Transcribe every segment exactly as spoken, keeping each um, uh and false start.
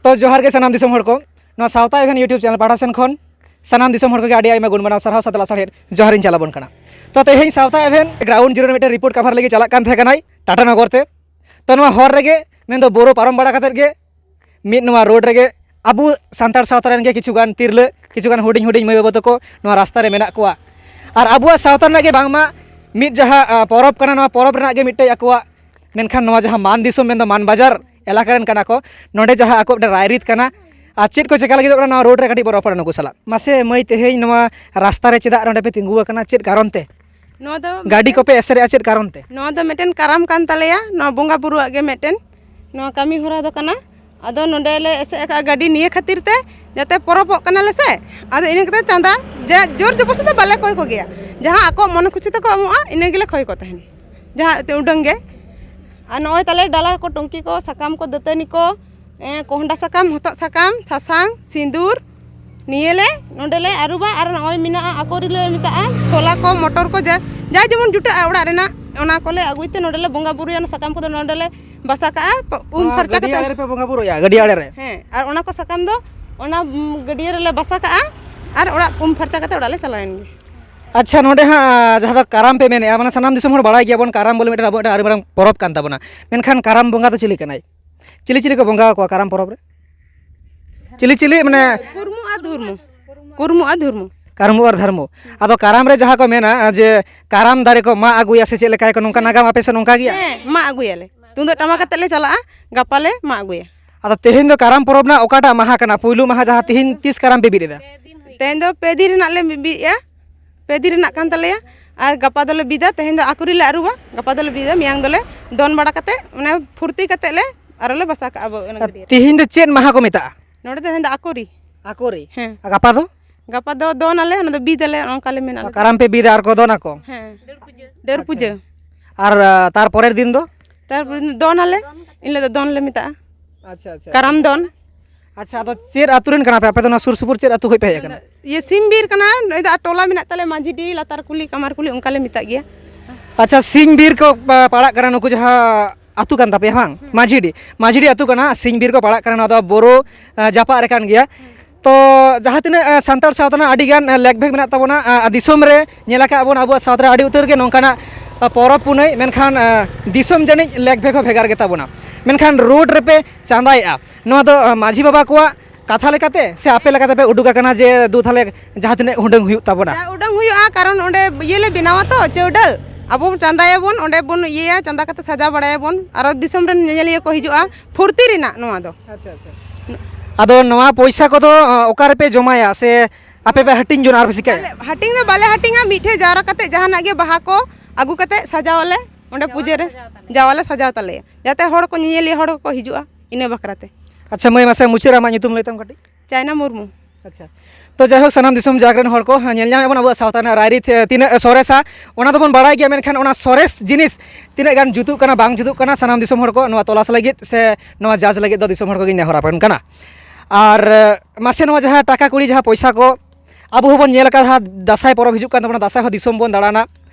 ᱛᱚ, ᱡᱚᱦᱟᱨ ᱜᱮ ᱥᱟᱱᱟᱢ ᱫᱤᱥᱚᱢ ᱦᱚᱲ ᱠᱚ᱾ ᱱᱚᱣᱟ ᱥᱟᱶᱛᱟ ᱮᱵᱷᱮᱱ YouTube ᱪᱮᱱᱮᱞ ᱯᱟᱦᱴᱟ ᱥᱮᱱ ᱠᱷᱚᱱ ᱥᱟᱱᱟᱢ ᱫᱤᱥᱚᱢ ᱦᱚᱲ ᱠᱚᱜᱮ ᱟᱹᱰᱤ ᱟᱭᱢᱟ ᱜᱩᱱ ᱢᱟᱱᱟᱣ ᱥᱟᱨᱦᱟᱣ ᱥᱟᱛᱮ ᱞᱟᱥᱟᱲᱦᱮᱫ ᱡᱚᱦᱟᱨ ᱤᱧ ᱪᱟᱞ ᱟᱵᱚᱱ ᱠᱟᱱᱟ᱾ ᱛᱚ, ᱛᱮᱦᱮᱧ ᱥᱟᱶᱛᱟ ᱮᱵᱷᱮᱱ ᱜᱨᱟᱣᱩᱱᱰ ᱡᱤᱨᱳ ᱨᱮ ᱢᱤᱫᱴᱮᱱ ᱨᱤᱯᱳᱨᱴ ᱠᱟᱵᱷᱟᱨ ᱞᱟᱹᱜᱤᱫ ᱪᱟᱞᱟᱜ ᱠᱟᱱ ᱛᱟᱦᱮᱸ ᱠᱟᱱᱟᱭ ᱴᱟᱴᱟ ᱱᱚᱜᱚᱨ ᱛᱮ᱾ ᱛᱚ, ᱱᱚᱣᱟ ᱦᱚᱨ ᱨᱮᱜᱮ, ᱢᱮᱱᱫᱚ ᱵᱳᱨᱳ ᱯᱟᱨᱚᱢ ᱵᱟᱲᱟ ᱠᱟᱛᱮᱫ ᱜᱮ, ᱢᱤᱫ ᱱᱚᱣᱟ ᱨᱳᱰ ᱨᱮᱜᱮ ᱟᱵᱚ ᱥᱟᱱᱛᱟᱲ ᱥᱟᱶᱛᱟ ᱨᱮᱱ ᱜᱮ ᱠᱤᱪᱷᱩ ᱜᱟᱱ ᱛᱤᱨᱞᱟᱹ, ᱠᱤᱪᱷᱩ ᱜᱟᱱ ᱦᱩᱰᱤᱧ ᱦᱩᱰᱤᱧ ᱢᱟᱹᱭ ᱵᱟᱹᱵᱩ ᱛᱟᱠᱚ ᱱᱚᱣᱟ ᱨᱟᱥᱛᱟ ᱨᱮ ᱢᱮᱱᱟᱜ ᱠᱚᱣᱟ᱾ ᱟᱨ ᱟᱵᱚᱣᱟᱜ ᱥᱟᱶᱛᱟ ᱨᱮᱱᱟᱜ ᱜᱮ ᱵᱟᱝᱢᱟ ᱢᱤᱫ ᱡᱟᱦᱟᱸ, ᱟ, ᱯᱚᱨᱚᱵᱽ ᱠᱟᱱᱟ, ᱱᱚᱣᱟ ᱯᱚᱨᱚᱵᱽ ᱨᱮᱱᱟᱜ ᱜᱮ ᱢᱤᱫᱴᱮᱡ ᱟᱠᱚᱣᱟᱜ, ᱢᱮᱱᱠᱷᱟᱱ ᱱᱚᱣᱟ ᱡᱟᱦᱟᱸ ᱢᱟᱱ ᱫᱤᱥᱚᱢ, ᱢᱮᱱᱫᱚ ᱢᱟᱱ ᱵᱟᱡᱟᱨ ᱮᱞᱟᱠᱟ ᱨᱮᱱ ᱠᱟᱱᱟ ᱠᱚ, ᱱᱚᱰᱮ ᱡᱟᱦᱟᱸ ᱟᱠᱚ ᱢᱤᱫᱴᱮᱱ ᱨᱟᱭᱨᱤᱛ ᱠᱟᱱᱟ, ᱟᱨ ᱪᱮᱫ ᱠᱚ ᱪᱮᱠᱟ ᱞᱟᱹᱜᱤᱫᱚᱜ ᱠᱟᱱᱟ, ᱱᱚᱣᱟ ᱨᱳᱰ ᱨᱮ ᱠᱟᱹᱴᱤᱡ ᱵᱚᱱ ᱨᱚᱯᱚᱲᱟ ᱱᱩᱠᱩ ᱥᱟᱞᱟᱜ᱾ ᱢᱟᱥᱮ ᱢᱟᱹᱭ, ᱛᱮᱦᱮᱧ ᱱᱚᱣᱟ ᱨᱟᱥᱛᱟ ᱨᱮ ᱪᱮᱫᱟᱜ ᱱᱚᱰᱮ ᱯᱮ ᱛᱤᱸᱜᱩ ᱟᱠᱟᱱᱟ, ᱪᱮᱫ ᱠᱟᱨᱚᱱ ᱛᱮ? ᱱᱚᱣᱟ ᱫᱚ ᱜᱟᱹᱰᱤ ᱢᱤᱫᱴᱮᱱ ᱠᱚᱯᱮ ᱮᱥᱮᱨᱮᱜᱼᱟ, ᱪᱮᱫ ᱠᱟᱨᱚᱱ ᱛᱮ? ᱱᱚᱣᱟ ᱫᱚ ᱢᱤᱫᱴᱮᱱ ᱠᱟᱨᱟᱢ ᱠᱟᱱ ᱛᱟᱞᱮᱭᱟ, ᱱᱚᱣᱟ ᱵᱚᱸᱜᱟ ᱵᱩᱨᱩᱣᱟᱜ ᱜᱮ ᱢᱤᱫᱴᱮᱱ ᱱᱚᱣᱟ ᱠᱟᱹᱢᱤ ᱦᱚᱨᱟ ᱫᱚ ᱠᱟᱱᱟ᱾ ᱟᱫᱚ ᱱᱚᱰᱮ ᱞᱮ ᱮᱥᱮᱫ ᱟᱠᱟᱫᱼᱟ ᱜᱟᱹᱰᱤ ᱱᱤᱭᱟᱹ ᱠᱷᱟᱹᱛᱤᱨ ᱛᱮ, ᱡᱟᱛᱮ ᱯᱚᱨᱚᱵᱚᱜ ᱠᱟᱱᱟᱞᱮ ᱥᱮ, ᱟᱫᱚ ᱤᱱᱟᱹ ᱠᱟᱛᱮ ᱪᱟᱸᱫᱟ ᱡᱮ ᱡᱳᱨ ᱡᱚᱵᱚᱥᱛᱤ ᱫᱚ ᱵᱟᱞᱮ ᱠᱚᱭ ᱠᱚᱜᱮᱭᱟ, ᱡᱟᱦᱟᱸ ᱟᱠᱚ ᱢᱚᱱᱮ ᱠᱷᱩᱥᱤ ᱛᱮᱠᱚ ᱮᱢᱚᱜᱼᱟ, ᱤᱱᱟᱹ ᱜᱮᱞᱮ ᱠᱷᱚᱭ ᱠᱚ ᱛᱟᱦᱮᱱ, ᱡᱟᱦᱟᱸ ᱩᱰᱟᱹᱝ ᱜᱮ᱾ ᱟᱨ ᱱᱚᱜᱼᱚᱭ ᱛᱟᱞᱮ ᱰᱟᱞᱟ ᱠᱚ, ᱴᱩᱝᱠᱤ ᱠᱚ, ᱥᱟᱠᱟᱢ ᱠᱚ, ᱫᱟᱹᱛᱟᱹᱱᱤ ᱠᱚ, ᱮᱸ, ᱠᱚᱦᱰᱟ ᱥᱟᱠᱟᱢ, ᱦᱚᱛᱚᱫ ᱥᱟᱠᱟᱢ, ᱥᱟᱥᱟᱝ, ᱥᱤᱸᱫᱩᱨ, ᱱᱤᱭᱟᱹ ᱞᱮ ᱱᱚᱸᱰᱮ ᱞᱮ ᱟᱹᱨᱩᱵᱟ᱾ ᱟᱨ ᱱᱚᱜᱼᱚᱭ ᱢᱮᱱᱟᱜᱼᱟ ᱟᱠᱚᱨᱤ ᱞᱮ ᱢᱮᱛᱟᱜᱼᱟ, ᱪᱷᱳᱞᱟ ᱠᱚ, ᱢᱚᱴᱚᱨ ᱠᱚ, ᱡᱟ, ᱡᱟ ᱡᱮᱢᱚᱱ ᱡᱩᱴᱟᱹᱜᱼᱟ ᱚᱲᱟᱜ ᱨᱮᱱᱟᱜ, ᱚᱱᱟ ᱠᱚᱞᱮ ᱟᱹᱜᱩᱭ ᱛᱮ ᱱᱚᱸᱰᱮ ᱞᱮ ᱵᱚᱸᱜᱟ ᱵᱩᱨᱩᱭᱟ᱾ ᱚᱱᱟ ᱥᱟᱠᱟᱢ ᱠᱚᱫᱚ ᱱᱚᱸᱰᱮ ᱞᱮ ᱵᱟᱥᱟ ᱠᱟᱜᱼᱟ, ᱯ-, ᱩᱢ ᱱᱚᱣᱟ ᱯᱷᱟᱨᱪᱟ ᱜᱟᱹᱰᱭᱟᱹ ᱠᱟᱛᱮ᱾ ᱟᱲᱮ ᱨᱮᱯᱮ ᱵᱚᱸᱜᱟ ᱵᱩᱨᱩᱭᱟ, ᱜᱟᱹᱰᱭᱟᱹ ᱟᱲᱮ ᱨᱮ? ᱦᱮᱸ, ᱟᱨ ᱚᱱᱟ ᱠᱚ ᱥᱟᱠᱟᱢ ᱫᱚ ᱚᱱᱟ, ᱩᱢ, ᱜᱟᱹᱰᱭᱟᱹ ᱨᱮᱞᱮ ᱵᱟᱥᱟ ᱠᱟᱜᱼᱟ ᱟᱨ ᱚᱲᱟᱜ ᱩᱢ ᱯᱷᱟᱨᱪᱟ ᱠᱟᱛᱮ ᱚᱲᱟᱜ ᱞᱮ ᱪᱟᱞᱟᱣᱮᱱ ᱜᱮ᱾ ᱟᱪᱪᱷᱟ, ᱱᱚᱰᱮ ᱦᱟᱸᱜ, ᱡᱟᱦᱟᱸ ᱫᱚ ᱠᱟᱨᱟᱢ ᱯᱮ ᱢᱮᱱᱮᱫᱼᱟ, ᱢᱟᱱᱮ ᱥᱟᱱᱟᱢ ᱫᱤᱥᱚᱢ ᱦᱚᱲ ᱵᱟᱲᱟᱭ ᱜᱮᱭᱟᱵᱚᱱ, ᱠᱟᱨᱟᱢ ᱵᱚᱞᱮ ᱢᱤᱫᱴᱮᱱ ᱟᱵᱚᱣᱟᱜ ᱢᱤᱫᱴᱮᱱ ᱟᱹᱰᱤ ᱢᱟᱨᱟᱝ ᱯᱚᱨᱚᱵᱽ ᱠᱟᱱ ᱛᱟᱵᱚᱱᱟ᱾ ᱢᱮᱱᱠᱷᱟᱱ ᱠᱟᱨᱟᱢ ᱵᱚᱸᱜᱟ ᱫᱚ ᱪᱤᱞᱤ ᱠᱟᱱᱟᱭ? ᱪᱤᱞᱤ ᱪᱤᱞᱤ ᱠᱚ ᱵᱚᱸᱜᱟ ᱟᱠᱚᱣᱟ ᱠᱟᱨᱟᱢ ᱯᱚᱨᱚᱵᱽ ᱨᱮ? ᱪᱤᱞᱤ ᱪᱤᱞᱤ, ᱢᱟᱱᱮ? ᱠᱩᱨᱢᱩ ᱟᱨ ᱫᱷᱩᱨᱢᱩ᱾ ᱠᱩᱨᱢᱩ ᱟᱨ ᱫᱷᱩᱨᱢᱩ᱾ ᱠᱟᱨᱢᱩ ᱟᱨ ᱫᱷᱟᱨᱢᱩ᱾ ᱟᱫᱚ ᱠᱟᱨᱟᱢ ᱨᱮ ᱡᱟᱦᱟᱸ ᱠᱚ ᱢᱮᱱᱟ ᱡᱮ ᱠᱟᱨᱟᱢ ᱫᱟᱨᱮ ᱠᱚ ᱢᱟᱜ ᱟᱹᱜᱩᱭᱟ ᱥᱮ ᱪᱮᱫ ᱞᱮᱠᱟ ᱠᱚ, ᱱᱚᱝᱠᱟ ᱱᱟᱜᱟᱢ ᱟᱯᱮ ᱥᱮᱫ ᱱᱚᱝᱠᱟ ᱜᱮᱭᱟ? ᱦᱮᱸ, ᱢᱟᱜ ᱟᱹᱜᱩᱭᱟᱞᱮ᱾ ᱛᱩᱢᱫᱟᱹᱜ ᱴᱟᱢᱟᱠ ᱠᱟᱛᱮ ᱞᱮ ᱪᱟᱞᱟᱜᱼᱟ, ᱜᱟᱯᱟ ᱞᱮ ᱢᱟᱜ ᱟᱹᱜᱩᱭᱟ᱾ ᱟᱫᱚ ᱛᱮᱦᱮᱧ ᱫᱚ ᱠᱟᱨᱟᱢ ᱯᱚᱨᱚᱵᱽ ᱨᱮᱱᱟᱜ ᱚᱠᱟᱴᱟᱜ ᱢᱟᱦᱟ ᱠᱟᱱᱟ? ᱯᱩᱭᱞᱩ ᱢᱟᱦᱟ ᱡᱟᱦᱟᱸ ᱛᱮᱦᱮᱧ, ᱛᱤᱥ ᱠᱟᱨᱟᱢ ᱯᱮ ᱵᱤᱫ ᱮᱫᱟ? ᱛᱮᱦᱮᱧ ᱫᱚ ᱯᱮ ᱫᱤᱱ ᱨᱮᱱᱟᱜ ᱞᱮ ᱵᱤᱫ ᱮᱜᱼᱟ᱾ ᱯᱮ ᱫᱤᱱ ᱨᱮᱱᱟᱜ ᱠᱟᱱ ᱛᱟᱞᱮᱭᱟ᱾ ᱟᱨ ᱜᱟᱯᱟ ᱫᱚᱞᱮ ᱵᱤᱫᱟ, ᱛᱮᱦᱮᱧ ᱫᱚ ᱟᱠᱚᱨᱤ ᱞᱮ ᱟᱹᱨᱩᱵᱟ, ᱜᱟᱯᱟ ᱫᱚᱞᱮ ᱵᱤᱫᱟ, ᱢᱮᱭᱟᱝ ᱫᱚᱞᱮ ᱫᱚᱱ ᱵᱟᱲᱟ ᱠᱟᱛᱮ, ᱢᱟᱱᱮ, ᱯᱷᱩᱨᱛᱤ ᱠᱟᱛᱮ ᱞᱮ ᱟᱨᱚ ᱞᱮ ᱵᱟᱥᱟ ᱠᱟᱜᱼᱟ ᱵᱚ ᱚᱱᱟ ᱟᱨ ᱜᱟᱹᱰᱭᱟᱹ ᱨᱮ᱾ ᱛᱤᱦᱤᱧ ᱫᱚ ᱪᱮᱫ ᱢᱟᱦᱟ ᱠᱚ ᱢᱮᱛᱟᱜᱼᱟ? ᱱᱚᱰᱮ ᱫᱚ ᱛᱮᱦᱮᱧ ᱫᱚ ᱟᱠᱚᱨᱤ᱾ ᱟᱠᱚᱨᱤ? ᱦᱮᱸ᱾ ᱟᱨ ᱜᱟᱯᱟ ᱫᱚ? ᱜᱟᱯᱟ ᱫᱚ ᱫᱚᱱ ᱟᱞᱮ, ᱚᱱᱟ ᱫᱚ ᱵᱤᱫ ᱟᱞᱮ, ᱚᱱᱠᱟ ᱞᱮ ᱢᱮᱱᱟ ᱟᱞᱮ ᱫᱚ᱾ ᱠᱟᱨᱟᱢ ᱯᱮ ᱵᱤᱫᱟ ᱟᱨ ᱠᱚ ᱫᱚᱱ ᱟᱠᱚ? ᱦᱮᱸ᱾ ᱰᱟᱹᱨ ᱯᱩᱡᱟᱹ᱾ ᱟᱪᱪᱷᱟ᱾ ᱟᱨ, ᱟ, ᱛᱟᱨ ᱯᱚᱨᱮᱨ ᱫᱤᱱ ᱫᱚ? ᱛᱟᱨᱯᱚᱨᱮ ᱫᱚᱱ ᱟᱞᱮ, ᱤᱱ ᱦᱤᱞᱳᱜ ᱫᱚ ᱫᱚᱱ ᱞᱮ ᱢᱮᱛᱟᱜᱼᱟ᱾ ᱟᱪᱪᱷᱟ, ᱟᱪᱪᱷᱟ᱾ ᱠᱟᱨᱟᱢ ᱫᱚᱱ᱾ ᱟᱪᱪᱷᱟ, ᱟᱫᱚ ᱪᱮᱫ ᱟᱹᱛᱩ ᱨᱮᱱ ᱠᱟᱱᱟ ᱯᱮ ᱟᱯᱮ ᱫᱚ? ᱱᱚᱣᱟ ᱥᱩᱨ ᱥᱩᱯᱩᱨ ᱪᱮᱫ ᱟᱹᱛᱩ ᱠᱷᱚᱱ ᱯᱮ ᱦᱮᱡ ᱟᱠᱟᱱᱟ? ᱤᱭᱟᱹ ᱥᱤᱢ ᱵᱤᱨ ᱠᱟᱱᱟ, ᱱᱚᱜᱼᱚᱭ ᱫᱚ ᱴᱚᱞᱟ ᱢᱮᱱᱟᱜ ᱛᱟᱞᱮ, ᱢᱟᱹᱡᱷᱤᱰᱤ, ᱞᱟᱛᱟᱨ ᱠᱩᱞᱦᱤ, ᱠᱟᱢᱟᱨ ᱠᱩᱞᱦᱤ, ᱚᱱᱠᱟ ᱞᱮ ᱢᱮᱛᱟᱜ ᱜᱮᱭᱟ᱾ ᱟᱪᱪᱷᱟ, ᱥᱤᱧ ᱵᱤᱨ ᱠᱚ, ᱯᱟ-, ᱯᱟᱲᱟᱜ ᱠᱟᱱᱟ ᱱᱩᱠᱩ ᱡᱟᱦᱟᱸ ᱟᱹᱛᱩ ᱠᱟᱱ ᱛᱟᱯᱮᱭᱟ ᱵᱟᱝ? ᱢᱟᱹᱡᱷᱤᱰᱤ, ᱢᱟᱹᱡᱷᱤᱰᱤ ᱟᱹᱛᱩ ᱠᱟᱱᱟ, ᱥᱤᱧ ᱵᱤᱨ ᱠᱚ ᱯᱟᱲᱟᱜ ᱠᱟᱱᱟ, ᱱᱚᱣᱟ ᱫᱚ ᱵᱳᱨᱳ ᱟᱸ, ᱡᱟᱯᱟᱜ ᱨᱮ ᱠᱟᱱ ᱜᱮᱭᱟ᱾ ᱛᱚ ᱡᱟᱦᱟᱸ ᱛᱤᱱᱟᱹᱜ ᱟᱸ, ᱥᱟᱱᱛᱟᱲ ᱥᱟᱶᱛᱟ ᱨᱮᱱᱟᱜ ᱟᱹᱰᱤ ᱜᱟᱱ ᱟᱸ, ᱞᱮᱠ ᱵᱷᱮᱜᱽ ᱢᱮᱱᱟᱜ ᱛᱟᱵᱚᱱᱟ, ᱟᱸ, ᱫᱤᱥᱚᱢ ᱨᱮ ᱧᱮᱞ ᱟᱠᱟᱫ ᱵᱚᱱ ᱟᱵᱚᱣᱟᱜ ᱥᱟᱶᱛᱟ ᱨᱮ ᱟᱹᱰᱤ ᱩᱛᱟᱹᱨ ᱜᱮ ᱱᱚᱝᱠᱟᱱᱟᱜ ᱟᱸ, ᱯᱚᱨᱚᱵᱽ ᱯᱩᱱᱟᱹᱭ, ᱢᱮᱱᱠᱷᱟᱱ ᱟᱸ, ᱫᱤᱥᱚᱢ ᱡᱟᱹᱱᱤᱡ ᱞᱮᱠ ᱵᱷᱮᱜᱽ ᱦᱚᱸ ᱵᱷᱮᱜᱟᱨ ᱜᱮᱛᱟ ᱵᱚᱱᱟ᱾ ᱢᱮᱱᱠᱷᱟᱱ ᱨᱳᱰ ᱨᱮᱯᱮ ᱪᱟᱸᱫᱟᱭᱮᱜᱼᱟ, ᱱᱚᱣᱟ ᱫᱚ ᱟᱸ, ᱢᱟᱹᱡᱷᱤ ᱵᱟᱵᱟ ᱠᱚᱣᱟᱜ ᱠᱟᱛᱷᱟ ᱞᱮᱠᱟᱛᱮ ᱥᱮ ᱟᱯᱮ ᱞᱮᱠᱟᱛᱮ ᱯᱮ ᱩᱰᱩᱠ ᱟᱠᱟᱱᱟ ᱡᱮ ᱫᱩ ᱛᱟᱦᱞᱮ ᱡᱟᱦᱟᱸ ᱛᱤᱱᱟᱹᱜ ᱦᱩᱰᱟᱹᱝ ᱦᱩᱭᱩᱜ ᱛᱟᱵᱚᱱᱟ? ᱡᱟ ᱩᱰᱟᱹᱝ ᱦᱩᱭᱩᱜᱼᱟ, ᱠᱟᱨᱚᱱ ᱚᱸᱰᱮ ᱤᱭᱟᱹ ᱞᱮ ᱵᱮᱱᱟᱣᱟ ᱛᱚ, ᱪᱟᱹᱣᱰᱟᱹᱞ᱾ ᱟᱵᱚ ᱪᱟᱸᱫᱟᱭᱟᱵᱚᱱ, ᱚᱸᱰᱮ ᱵᱚᱱ ᱤᱭᱟᱹᱭᱟ, ᱪᱟᱸᱫᱟ ᱠᱟᱛᱮ ᱥᱟᱡᱟᱣ ᱵᱟᱲᱟᱭᱟᱵᱚᱱ, ᱟᱨᱚ ᱫᱤᱥᱚᱢ ᱨᱮᱱ ᱧᱮᱧᱮᱞᱤᱭᱟᱹ ᱠᱚ ᱦᱤᱡᱩᱜᱼᱟ᱾ ᱯᱷᱩᱨᱛᱤ ᱨᱮᱱᱟᱜ ᱱᱚᱣᱟ ᱫᱚ᱾ ᱟᱪᱪᱷᱟ, ᱟᱪᱪᱷᱟ᱾ ᱟᱫᱚ ᱱᱚᱣᱟ ᱯᱚᱭᱥᱟ ᱠᱚᱫᱚ ᱚ, ᱚᱠᱟ ᱨᱮᱯᱮ ᱡᱚᱢᱟᱭᱟ ᱥᱮ ᱟᱯᱮ ᱯᱮ ᱦᱟᱹᱴᱤᱧ ᱡᱚᱱᱟ ᱟᱨ ᱯᱮ ᱪᱤᱠᱟᱹᱭᱟ? ᱵᱟᱞᱮ, ᱦᱟᱹᱴᱤᱧ ᱫᱚ ᱵᱟᱞᱮ ᱦᱟᱹᱴᱤᱧᱟ, ᱢᱤᱫ ᱴᱷᱮᱡ ᱡᱟᱣᱨᱟ ᱠᱟᱛᱮ ᱡᱟᱦᱟᱱᱟᱜ ᱜᱮ ᱵᱟᱦᱟ ᱠᱚ ᱟᱹᱜᱩ ᱠᱟᱛᱮ ᱥᱟᱡᱟᱣᱟᱞᱮ ᱚᱸᱰᱮ ᱯᱩᱡᱟᱹ ᱨᱮ᱾ ᱡᱟᱣᱟᱞᱮ ᱥᱟᱡᱟᱣ ᱛᱟᱞᱮᱭᱟ, ᱡᱟᱛᱮ ᱦᱚᱲ ᱠᱚ, ᱧᱮᱧᱮᱞᱤᱭᱟᱹ ᱦᱚᱲ ᱠᱚᱠᱚ ᱦᱤᱡᱩᱜᱼᱟ, ᱤᱱᱟᱹ ᱵᱟᱠᱷᱨᱟ ᱛᱮ᱾ ᱟᱪᱪᱷᱟ ᱢᱟᱹᱭ, ᱢᱟᱥᱮ ᱢᱩᱪᱟᱹᱫ ᱨᱮ ᱟᱢᱟᱜ ᱧᱩᱛᱩᱢ ᱞᱟᱹᱭ ᱛᱟᱢ ᱠᱟᱹᱴᱤᱡ᱾ ᱪᱟᱭᱱᱟ ᱢᱩᱨᱢᱩ᱾ ᱟᱪᱪᱷᱟ, ᱛᱚ ᱡᱟᱭᱦᱳᱠ, ᱥᱟᱱᱟᱢ ᱫᱤᱥᱚᱢ ᱡᱟᱠ ᱨᱮᱱ ᱦᱚᱲ ᱠᱚ ᱧᱮᱞ ᱧᱟᱢᱮᱫ ᱵᱚᱱ, ᱟᱵᱚᱣᱟᱜ ᱥᱟᱶᱛᱟ ᱨᱮᱱᱟᱜ ᱨᱟᱭᱨᱤᱛ ᱛᱤᱱᱟᱹᱜ ᱥᱚᱨᱮᱥᱟ ᱚᱱᱟ ᱫᱚᱵᱚᱱ ᱵᱟᱲᱟᱭ ᱜᱮᱭᱟ, ᱢᱮᱱᱠᱷᱟᱱ ᱚᱱᱟ ᱥᱚᱨᱮᱥ ᱡᱤᱱᱤᱥ ᱛᱤᱱᱟᱹᱜ ᱜᱟᱱ ᱡᱩᱛᱩᱜ ᱠᱟᱱᱟ ᱵᱟᱝ ᱡᱩᱛᱩᱜ ᱠᱟᱱᱟ, ᱥᱟᱱᱟᱢ ᱫᱤᱥᱚᱢ ᱦᱚᱲ ᱠᱚ ᱱᱚᱣᱟ ᱛᱚᱞᱟᱥ ᱞᱟᱹᱜᱤᱫ ᱥᱮ ᱱᱚᱣᱟ ᱡᱟᱡᱽ ᱞᱟᱹᱜᱤᱫ ᱫᱚ ᱫᱤᱥᱚᱢ ᱦᱚᱲ ᱠᱚᱜᱮᱧ ᱱᱮᱦᱚᱨ ᱟᱵᱚᱱ ᱠᱟᱱᱟ᱾ ᱟᱨ ᱢᱟᱥᱮ ᱱᱚᱣᱟ ᱡᱟᱦᱟᱸ ᱴᱟᱠᱟ ᱠᱩᱲᱤ, ᱡᱟᱦᱟᱸ ᱯᱚᱭᱥᱟ ᱠᱚ, ᱟᱵᱚ ᱦᱚᱸᱵᱚᱱ ᱧᱮᱞ ᱟᱠᱟᱫᱟ, ᱫᱟᱸᱥᱟᱭ ᱯᱚᱨᱚᱵᱽ ᱦᱤᱡᱩᱜ ᱠᱟᱱ ᱛᱟᱵᱚᱱᱟ, ᱫᱟᱸᱥᱟᱭ ᱦᱚᱸ ᱫᱤᱥᱚᱢ ᱵᱚᱱ ᱫᱟᱬᱟᱱᱟ,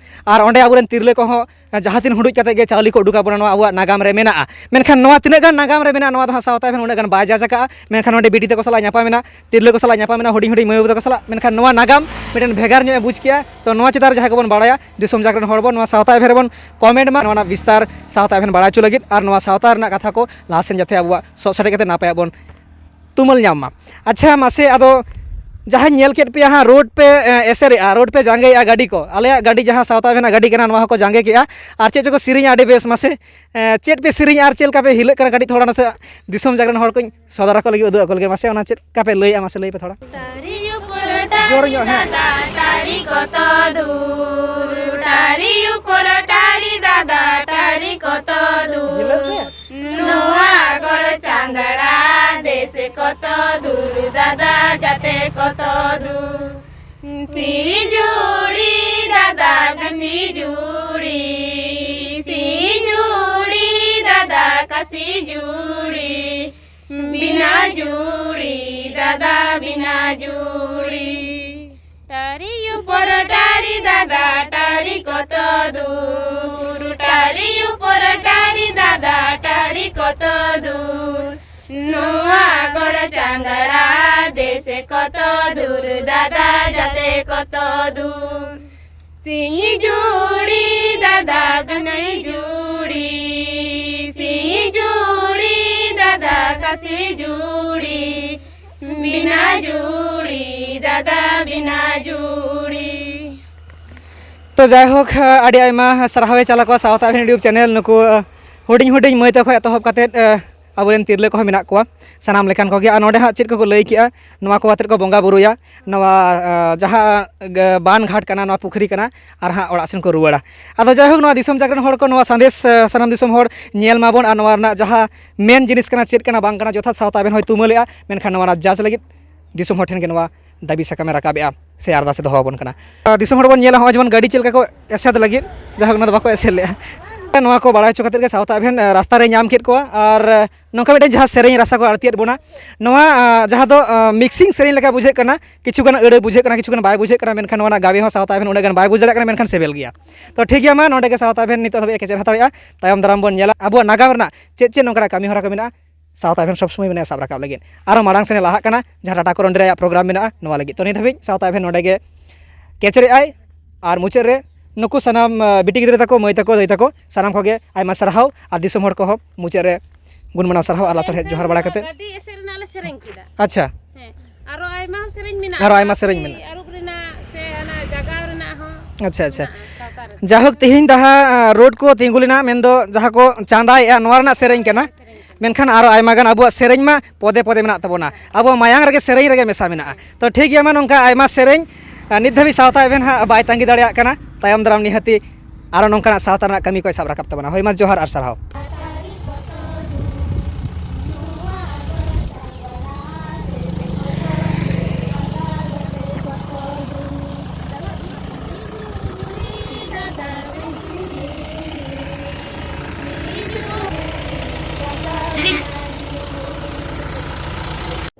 ᱟᱨ ᱚᱸᱰᱮ ᱟᱵᱚᱨᱮᱱ ᱛᱤᱨᱞᱟᱹ ᱠᱚᱦᱚᱸ ᱡᱟᱦᱟᱸ ᱛᱤᱱ ᱦᱩᱰᱩᱡ ᱠᱟᱛᱮ ᱜᱮ ᱪᱟᱣᱞᱮ ᱠᱚ ᱩᱰᱩᱠ ᱟᱵᱚᱱᱟ, ᱱᱚᱣᱟ ᱟᱵᱚᱣᱟᱜ ᱱᱟᱜᱟᱢ ᱨᱮ ᱢᱮᱱᱟᱜᱼᱟ᱾ ᱢᱮᱱᱠᱷᱟᱱ ᱱᱚᱣᱟ ᱛᱤᱱᱟᱹᱜ ᱜᱟᱱ ᱱᱟᱜᱟᱢ ᱨᱮ ᱢᱮᱱᱟᱜᱼᱟ, ᱱᱚᱣᱟ ᱫᱚ ᱦᱟᱸᱜ ᱥᱟᱶᱛᱟ ᱮᱵᱷᱮᱱ ᱩᱱᱟᱹᱜ ᱜᱟᱱ ᱵᱟᱭ ᱡᱟᱡᱽ ᱟᱠᱟᱫᱼᱟ᱾ ᱢᱮᱱᱠᱷᱟᱱ ᱱᱚᱰᱮ ᱵᱤᱴᱤ ᱛᱟᱠᱚ ᱥᱟᱞᱟᱜ ᱧᱟᱯᱟᱢ ᱮᱱᱟ, ᱛᱤᱨᱞᱟᱹ ᱠᱚ ᱥᱟᱞᱟᱜ ᱧᱟᱯᱟᱢ ᱮᱱᱟ, ᱦᱩᱰᱤᱧ ᱦᱩᱰᱤᱧ ᱢᱟᱹᱭ ᱵᱟᱹᱵᱩ ᱛᱟᱠᱚ ᱥᱟᱞᱟᱜ, ᱢᱮᱱᱠᱷᱟᱱ ᱱᱚᱣᱟ ᱱᱟᱜᱟᱢ ᱢᱤᱫᱴᱮᱱ ᱵᱷᱮᱜᱟᱨ ᱧᱚᱜ ᱮ ᱵᱩᱡᱽ ᱠᱮᱜᱼᱟ᱾ ᱛᱚ ᱱᱚᱣᱟ ᱪᱮᱛᱟᱱ ᱨᱮ ᱡᱟᱦᱟᱸᱭ ᱠᱚᱵᱚᱱ ᱵᱟᱲᱟᱭᱟ, ᱫᱤᱥᱚᱢ ᱡᱟᱠ ᱨᱮᱱ ᱦᱚᱲ ᱵᱚᱱ, ᱱᱚᱣᱟ ᱥᱟᱶᱛᱟ ᱮᱵᱷᱮᱱ ᱨᱮᱵᱚᱱ ᱠᱚᱢᱮᱱᱴ ᱢᱟ, ᱱᱚᱣᱟ ᱨᱮᱱᱟᱜ ᱵᱤᱥᱛᱟᱨ ᱥᱟᱶᱛᱟ ᱮᱵᱷᱮᱱ ᱵᱟᱲᱟᱭ ᱦᱚᱪᱚ ᱞᱟᱹᱜᱤᱫ, ᱟᱨ ᱱᱚᱣᱟ ᱥᱟᱶᱛᱟ ᱨᱮᱱᱟᱜ ᱠᱟᱛᱷᱟ ᱠᱚ ᱞᱟᱦᱟ ᱥᱮᱱ ᱡᱟᱛᱮ ᱟᱵᱚᱣᱟᱜ ᱥᱚᱜ ᱥᱮᱴᱮᱡ ᱠᱟᱛᱮ ᱱᱟᱯᱟᱭᱟᱜ ᱵᱚᱱ ᱛᱩᱢᱟᱹᱞ ᱧᱟᱢ ᱢᱟ᱾ ᱟᱪᱪᱷᱟ, ᱢᱟᱥᱮ ᱟᱫᱚ ᱡᱟᱦᱟᱸᱧ ᱧᱮᱞ ᱠᱮᱫ ᱯᱮᱭᱟ ᱦᱟᱸᱜ, ᱨᱳᱰ ᱯᱮ, ᱮ, ᱮᱥᱮᱫᱮᱜᱼᱟ, ᱨᱳᱰ ᱯᱮ ᱡᱟᱸᱜᱮᱭᱮᱜᱼᱟ ᱜᱟᱹᱰᱤ ᱠᱚ, ᱟᱞᱮᱭᱟᱜ ᱜᱟᱹᱰᱤ ᱡᱟᱦᱟᱸ ᱥᱟᱶᱛᱟ ᱨᱮᱱᱟᱜ ᱜᱟᱹᱰᱤ ᱠᱟᱱᱟ, ᱱᱚᱣᱟ ᱦᱚᱸᱠᱚ ᱡᱟᱸᱜᱮ ᱠᱮᱜᱼᱟ᱾ ᱟᱨ ᱪᱮᱫ ᱪᱚᱠᱚ ᱥᱮᱨᱮᱧᱟ, ᱟᱹᱰᱤ ᱵᱮᱥ᱾ ᱢᱟᱥᱮ, ᱮ, ᱪᱮᱫ ᱯᱮ ᱥᱮᱨᱮᱧᱟ ᱟᱨ ᱪᱮᱫ ᱞᱮᱠᱟ ᱯᱮ ᱦᱤᱞᱟᱹᱜ ᱠᱟᱱᱟ, ᱠᱟᱹᱴᱤᱡ ᱛᱷᱚᱲᱟ ᱱᱟᱥᱮ ᱫᱤᱥᱚᱢ ᱡᱟᱠ ᱨᱮᱱ ᱦᱚᱲ ᱠᱚᱧ ᱥᱚᱫᱚᱨ ᱟᱠᱚ ᱞᱟᱹᱜᱤᱫ, ᱩᱫᱩᱜ ᱟᱠᱚ ᱞᱟᱹᱜᱤᱫ᱾ ᱢᱟᱥᱮ, ᱚᱱᱟ ᱪᱮᱫ ᱞᱮᱠᱟ ᱯᱮ ᱞᱟᱹᱭᱮᱜᱼᱟ, ᱢᱟᱥᱮ ᱞᱟᱹᱭ ᱯᱮ ᱛᱷᱚᱲᱟ᱾ ᱴᱟᱹᱨᱤ ᱩᱯᱚᱨ ᱴᱟᱹᱨᱤ ᱡᱳᱨ ᱧᱚᱜ, ᱦᱮᱸ᱾ ᱫᱟᱫᱟ, ᱴᱟᱹᱨᱤ ᱠᱚᱛᱚ ᱫᱩᱨ, ᱴᱟᱹᱨᱤ ᱩᱯᱚᱨ ᱴᱟᱹᱨᱤ ᱫᱟᱫᱟ, ᱴᱟᱹᱨᱤ ᱠᱚᱛᱚ ᱫᱩᱨ᱾ ᱦᱤᱞᱟᱹᱜ ᱯᱮ᱾ ᱱᱚᱣᱟ ᱜᱚᱲ ᱪᱟᱸᱫᱲᱟ ᱫᱮᱥ ᱠᱚᱛᱚ ᱫᱩᱨ ᱫᱟᱫᱟ ᱡᱟᱛᱮ ᱠᱚᱛᱚ ᱫᱩᱨ᱾ ᱥᱤᱡᱩᱲᱤ ᱫᱟᱫᱟ ᱠᱟ ᱥᱤᱡᱩᱲᱤ, ᱥᱤᱡᱩᱲᱤ ᱫᱟᱫᱟ ᱠᱟ ᱥᱤᱡᱩᱲᱤ, ᱵᱤᱱᱟ ᱡᱩᱲᱤ ᱫᱟᱫᱟ ᱵᱤᱱᱟ ᱡᱩᱲᱤ᱾ ᱴᱟᱹᱨᱤ ᱩᱯᱚᱨ ᱩᱯᱚᱨ ᱴᱟᱹᱨᱤ ᱫᱟᱫᱟ ᱴᱟᱹᱨᱤ ᱠᱚᱛᱚ ᱫᱩᱨ, ᱴᱟᱹᱨᱤ ᱩᱯᱚᱨ ᱴᱟᱹᱨᱤ ᱫᱟᱫᱟ ᱴᱟᱹᱨᱤ ᱠᱚᱛᱚ ᱫᱩᱨ᱾ ᱱᱚᱣᱟ ᱜᱚᱲ ᱪᱟᱸᱫᱲᱟ ᱫᱮᱥᱮ ᱠᱚᱛᱚ ᱫᱩᱨ, ᱫᱟᱫᱟ ᱡᱟᱛᱮ ᱠᱚᱛᱚ ᱫᱩᱨ᱾ ᱥᱤᱧ ᱡᱩᱲᱤ ᱫᱟᱫᱟ ᱠᱟᱥᱤ ᱡᱩᱲᱤ, ᱥᱤᱧ ᱡᱩᱲᱤ ᱫᱟᱫᱟ ᱠᱟᱥᱤ ᱡᱩᱲᱤ, ᱵᱤᱱᱟ ᱡᱩᱲᱤ ᱫᱟᱫᱟ ᱵᱤᱱᱟ ᱡᱩᱲᱤ᱾ ᱛᱚ ᱡᱟᱭᱦᱳᱠ, ᱟᱹᱰᱤ ᱟᱭᱢᱟ ᱥᱟᱨᱦᱟᱣ ᱮ ᱪᱟᱞ ᱟᱠᱚᱣᱟ ᱥᱟᱶᱛᱟ ᱟᱵᱷᱮᱱ YouTube channel, ᱱᱩᱠᱩ ᱦᱩᱰᱤᱧ ᱦᱩᱰᱤᱧ ᱢᱟᱹᱭ ᱛᱟᱠᱚ ᱮᱛᱚᱦᱚᱵ ᱠᱟᱛᱮᱫ ᱟᱵᱚᱨᱮᱱ ᱛᱤᱨᱞᱟᱹ ᱠᱚᱦᱚᱸ ᱢᱮᱱᱟᱜ ᱠᱚᱣᱟ, ᱥᱟᱱᱟᱢ ᱞᱮᱠᱟᱱ ᱠᱚᱜᱮ᱾ ᱟᱨ ᱱᱚᱰᱮ ᱦᱟᱸᱜ ᱪᱮᱫ ᱠᱚᱠᱚ ᱞᱟᱹᱭ ᱠᱮᱜᱼᱟ, ᱱᱚᱣᱟ ᱠᱚ ᱟᱛᱮᱫ ᱠᱚ ᱵᱚᱸᱜᱟ ᱵᱩᱨᱩᱭᱟ, ᱱᱚᱣᱟ ᱟᱸ, ᱡᱟᱦᱟᱸ ᱜᱟ-, ᱵᱟᱱ ᱜᱷᱟᱴ ᱠᱟᱱᱟ, ᱱᱚᱣᱟ ᱯᱩᱠᱷᱨᱤ ᱠᱟᱱᱟ, ᱟᱨ ᱦᱟᱸᱜ ᱚᱲᱟᱜ ᱥᱮᱱ ᱠᱚ ᱨᱩᱣᱟᱹᱲᱟ᱾ ᱟᱫᱚ ᱡᱟᱭᱦᱳᱠ, ᱱᱚᱣᱟ ᱫᱤᱥᱚᱢ ᱡᱟᱜᱽᱨᱚᱱ ᱦᱚᱲ ᱠᱚ ᱱᱚᱣᱟ ᱥᱟᱸᱫᱮᱥ, ᱟᱸ, ᱥᱟᱱᱟᱢ ᱫᱤᱥᱚᱢ ᱦᱚᱲ ᱧᱮᱞ ᱢᱟᱵᱚᱱ, ᱟᱨ ᱱᱚᱣᱟ ᱨᱮᱱᱟᱜ ᱡᱟᱦᱟᱸ ᱢᱮᱱ ᱡᱤᱱᱤᱥ ᱠᱟᱱᱟ, ᱪᱮᱫ ᱠᱟᱱᱟ ᱵᱟᱝ ᱠᱟᱱᱟ, ᱡᱚᱛᱷᱟᱛ ᱥᱟᱶᱛᱟ ᱟᱵᱮᱱ ᱦᱚᱸᱭ ᱛᱩᱢᱟᱹᱞᱮᱜᱼᱟ, ᱢᱮᱱᱠᱷᱟᱱ ᱱᱚᱣᱟ ᱨᱮᱱᱟᱜ ᱡᱟᱡᱽ ᱞᱟᱹᱜᱤᱫ ᱫᱤᱥᱚᱢ ᱦᱚᱲ ᱴᱷᱮᱱ ᱜᱮ ᱱᱚᱣᱟ ᱫᱟᱹᱵᱤ ᱥᱟᱠᱟᱢ ᱮ ᱨᱟᱠᱟᱵᱮᱜᱼᱟ ᱥᱮ ᱟᱨᱫᱟᱥ ᱮ ᱫᱚᱦᱚ ᱟᱵᱚᱱ ᱠᱟᱱᱟ᱾ ᱟᱨ ᱫᱤᱥᱚᱢ ᱦᱚᱲ ᱵᱚᱱ ᱧᱮᱞᱟ, ᱦᱚᱸᱜᱼᱚᱭ ᱡᱮᱢᱚᱱ ᱜᱟᱹᱰᱤ ᱪᱮᱫ ᱞᱮᱠᱟ ᱠᱚ ᱮᱥᱮᱫ ᱞᱟᱹᱜᱤᱫ, ᱡᱟᱭᱦᱳᱠ, ᱚᱱᱟ ᱫᱚ ᱵᱟᱠᱚ ᱮᱥᱮᱫ ᱞᱮᱜᱼᱟ᱾ ᱱᱚᱣᱟ ᱠᱚ ᱵᱟᱲᱟᱭ ᱦᱚᱪᱚ ᱠᱟᱛᱮᱫ ᱜᱮ ᱥᱟᱶᱛᱟ ᱟᱵᱷᱮᱱ, ᱟᱸ, ᱨᱟᱥᱛᱟ ᱨᱮ ᱧᱟᱢ ᱠᱮᱫ ᱠᱚᱣᱟ᱾ ᱟᱨ, ᱟᱸ, ᱱᱚᱝᱠᱟ ᱢᱤᱫᱴᱮᱱ ᱡᱟᱦᱟᱸ ᱥᱮᱨᱮᱧ ᱨᱟᱥᱟ ᱠᱚ ᱟᱹᱲᱛᱤᱭᱮᱫ ᱵᱚᱱᱟ, ᱱᱚᱣᱟ, ᱟᱸ, ᱡᱟᱦᱟᱸ ᱫᱚ, ᱟᱸ, mixing ᱥᱮᱨᱮᱧ ᱞᱮᱠᱟ ᱵᱩᱡᱷᱟᱹᱜ ᱠᱟᱱᱟ, ᱠᱤᱪᱷᱩ ᱜᱟᱱ ᱟᱹᱲᱟᱹ ᱵᱩᱡᱷᱟᱹᱜ ᱠᱟᱱᱟ, ᱠᱤᱪᱷᱩ ᱜᱟᱱ ᱵᱟᱭ ᱵᱩᱡᱷᱟᱹᱜ ᱠᱟᱱᱟ, ᱢᱮᱱᱠᱷᱟᱱ ᱱᱚᱣᱟ ᱨᱮᱱᱟᱜ ᱜᱟᱵᱮ ᱦᱚᱸ ᱥᱟᱶᱛᱟ ᱟᱵᱷᱮᱱ ᱩᱱᱟᱹᱜ ᱜᱟᱱ ᱵᱟᱭ ᱵᱩᱡᱽ ᱫᱟᱲᱮᱭᱟᱜ ᱠᱟᱱᱟ, ᱢᱮᱱᱠᱷᱟᱱ ᱥᱤᱵᱤᱞ ᱜᱮᱭᱟ᱾ ᱛᱚ ᱴᱷᱤᱠ ᱜᱮᱭᱟ, ᱢᱟ ᱱᱚᱸᱰᱮ ᱜᱮ ᱥᱟᱶᱛᱟ ᱟᱵᱷᱮᱱ ᱱᱤᱛᱚᱜ ᱫᱷᱟᱹᱵᱤᱡ ᱮ ᱠᱮᱪᱮᱫ ᱦᱟᱛᱟᱲ ᱮᱫᱼᱟ᱾ ᱛᱟᱭᱚᱢ ᱫᱟᱨᱟᱢ ᱵᱚᱱ ᱧᱮᱞᱟ ᱟᱵᱚᱣᱟᱜ ᱱᱟᱜᱟᱢ ᱨᱮᱱᱟᱜ ᱪᱮᱫ ᱪᱮᱫ ᱱᱚᱝᱠᱟᱱᱟᱜ ᱠᱟᱹᱢᱤ ᱦᱚᱨᱟ ᱠᱚ ᱢᱮᱱᱟᱜᱼᱟ, ᱥᱟᱶᱛᱟ ᱟᱵᱷᱮᱱ ᱥᱚᱵ ᱥᱚᱢᱚᱭ ᱢᱮᱱᱟᱜᱼᱟ ᱥᱟᱵ ᱨᱟᱠᱟᱵ ᱞᱟᱹᱜᱤᱫ᱾ ᱟᱨᱚ ᱢᱟᱲᱟᱝ ᱥᱮᱱ ᱮ ᱞᱟᱦᱟᱜ ᱠᱟᱱᱟ, ᱡᱟᱦᱟᱸ ᱴᱟᱴᱟ ᱠᱚᱨᱚᱱᱰᱤ ᱨᱮᱭᱟᱜ program ᱢᱮᱱᱟᱜᱼᱟ, ᱱᱚᱣᱟ ᱞᱟᱹᱜᱤᱫ᱾ ᱛᱚ ᱱᱤᱛ ᱫᱷᱟᱹᱵᱤᱡ ᱥᱟᱶᱛᱟ ᱟᱵᱷᱮᱱ ᱱᱚᱸᱰᱮ ᱜᱮ ᱠᱮᱪᱮᱨᱮᱜᱼᱟᱭ᱾ ᱟᱨ ᱢᱩᱪᱟᱹᱫ ᱨᱮ ᱱᱩᱠᱩ ᱥᱟᱱᱟᱢ, ᱟᱸ, ᱵᱤᱴᱤ ᱜᱤᱫᱽᱨᱟᱹ ᱛᱟᱠᱚ, ᱢᱟᱹᱭ ᱛᱟᱠᱚ, ᱫᱟᱹᱭ ᱛᱟᱠᱚ, ᱥᱟᱱᱟᱢ ᱠᱚᱜᱮ ᱟᱭᱢᱟ ᱥᱟᱨᱦᱟᱣ᱾ ᱟᱨ ᱫᱤᱥᱚᱢ ᱦᱚᱲ ᱠᱚᱦᱚᱸ ᱢᱩᱪᱟᱹᱫ ᱨᱮ ᱜᱩᱱ ᱢᱟᱱᱟᱣ ᱥᱟᱨᱦᱟᱣ ᱟᱨ ᱞᱟᱥᱟᱲᱦᱮᱫ ᱡᱚᱦᱟᱨ ᱵᱟᱲᱟ ᱠᱟᱛᱮᱫ᱾ ᱜᱟᱹᱰᱤ ᱮᱥᱮᱫ ᱨᱮᱱᱟᱜ ᱞᱮ ᱥᱮᱨᱮᱧ ᱠᱮᱫᱟ᱾ ᱟᱪᱪᱷᱟ᱾ ᱦᱮᱸ, ᱟᱨᱚ ᱟᱭᱢᱟ ᱥᱮᱨᱮᱧ ᱢᱮᱱᱟᱜᱼᱟ᱾ ᱟᱨᱚ ᱟᱭᱢᱟ ᱥᱮᱨᱮᱧ ᱢᱮᱱᱟᱜᱼᱟ᱾ ᱟᱹᱨᱩᱵ ᱨᱮᱱᱟᱜ ᱥᱮ ᱚᱱᱟ ᱡᱟᱜᱟᱣ ᱨᱮᱱᱟᱜ ᱦᱚᱸ ᱟᱪᱪᱷᱟ, ᱟᱪᱪᱷᱟ᱾ ᱢᱮᱱᱟᱜᱼᱟ ᱥᱟᱶᱛᱟ ᱨᱮ᱾ ᱡᱟᱭᱦᱳᱠ, ᱛᱮᱦᱮᱧ ᱫᱟᱦᱟ, ᱟᱸ, road ᱠᱚ ᱛᱤᱸᱜᱩ ᱞᱮᱱᱟ, ᱢᱮᱱᱫᱚ ᱡᱟᱦᱟᱸ ᱠᱚ ᱪᱟᱸᱫᱟᱭᱮᱜᱼᱟ, ᱱᱚᱣᱟ ᱨᱮᱱᱟᱜ ᱥᱮᱨᱮᱧ ᱠᱟᱱᱟ᱾ ᱢᱮᱱᱠᱷᱟᱱ ᱟᱨᱚ ᱟᱭᱢᱟ ᱜᱟᱱ ᱟᱵᱚᱣᱟᱜ ᱥᱮᱨᱮᱧ ᱢᱟ ᱯᱚᱫᱮ ᱯᱚᱫᱮ ᱢᱮᱱᱟᱜ ᱛᱟᱵᱚᱱᱟ, ᱟᱵᱚᱣᱟᱜ ᱢᱟᱭᱟᱝ ᱨᱮᱜᱮ ᱥᱮᱨᱮᱧ ᱨᱮᱜᱮ ᱢᱮᱥᱟ ᱢᱮᱱᱟᱜᱼᱟ᱾ ᱛᱚ ᱴᱷᱤᱠ ᱜᱮᱭᱟ, ᱢᱟ ᱱᱚᱝᱠᱟ ᱟᱭᱢᱟ ᱥᱮᱨᱮᱧ, ᱟᱨ ᱱᱤᱛ ᱫᱷᱟᱹᱵᱤᱡ ᱥᱟᱶᱛᱟ ᱟᱵᱷᱮᱱ ᱦᱟᱸᱜ ᱵᱟᱭ ᱛᱟᱺᱜᱤ ᱫᱟᱲᱮᱭᱟᱜ ᱠᱟᱱᱟ, ᱛᱟᱭᱚᱢ ᱫᱟᱨᱟᱢ ᱱᱤᱦᱟᱹᱛᱤ ᱟᱨᱚ ᱱᱚᱝᱠᱟᱱᱟᱜ ᱥᱟᱶᱛᱟ ᱨᱮᱱᱟᱜ ᱠᱟᱹᱢᱤ ᱠᱚᱭ ᱥᱟᱵ ᱨᱟᱠᱟᱵ ᱛᱟᱵᱚᱱᱟ᱾ ᱦᱳᱭ, ᱢᱟ ᱡᱚᱦᱟᱨ ᱟᱨ ᱥᱟᱨᱦᱟᱣ᱾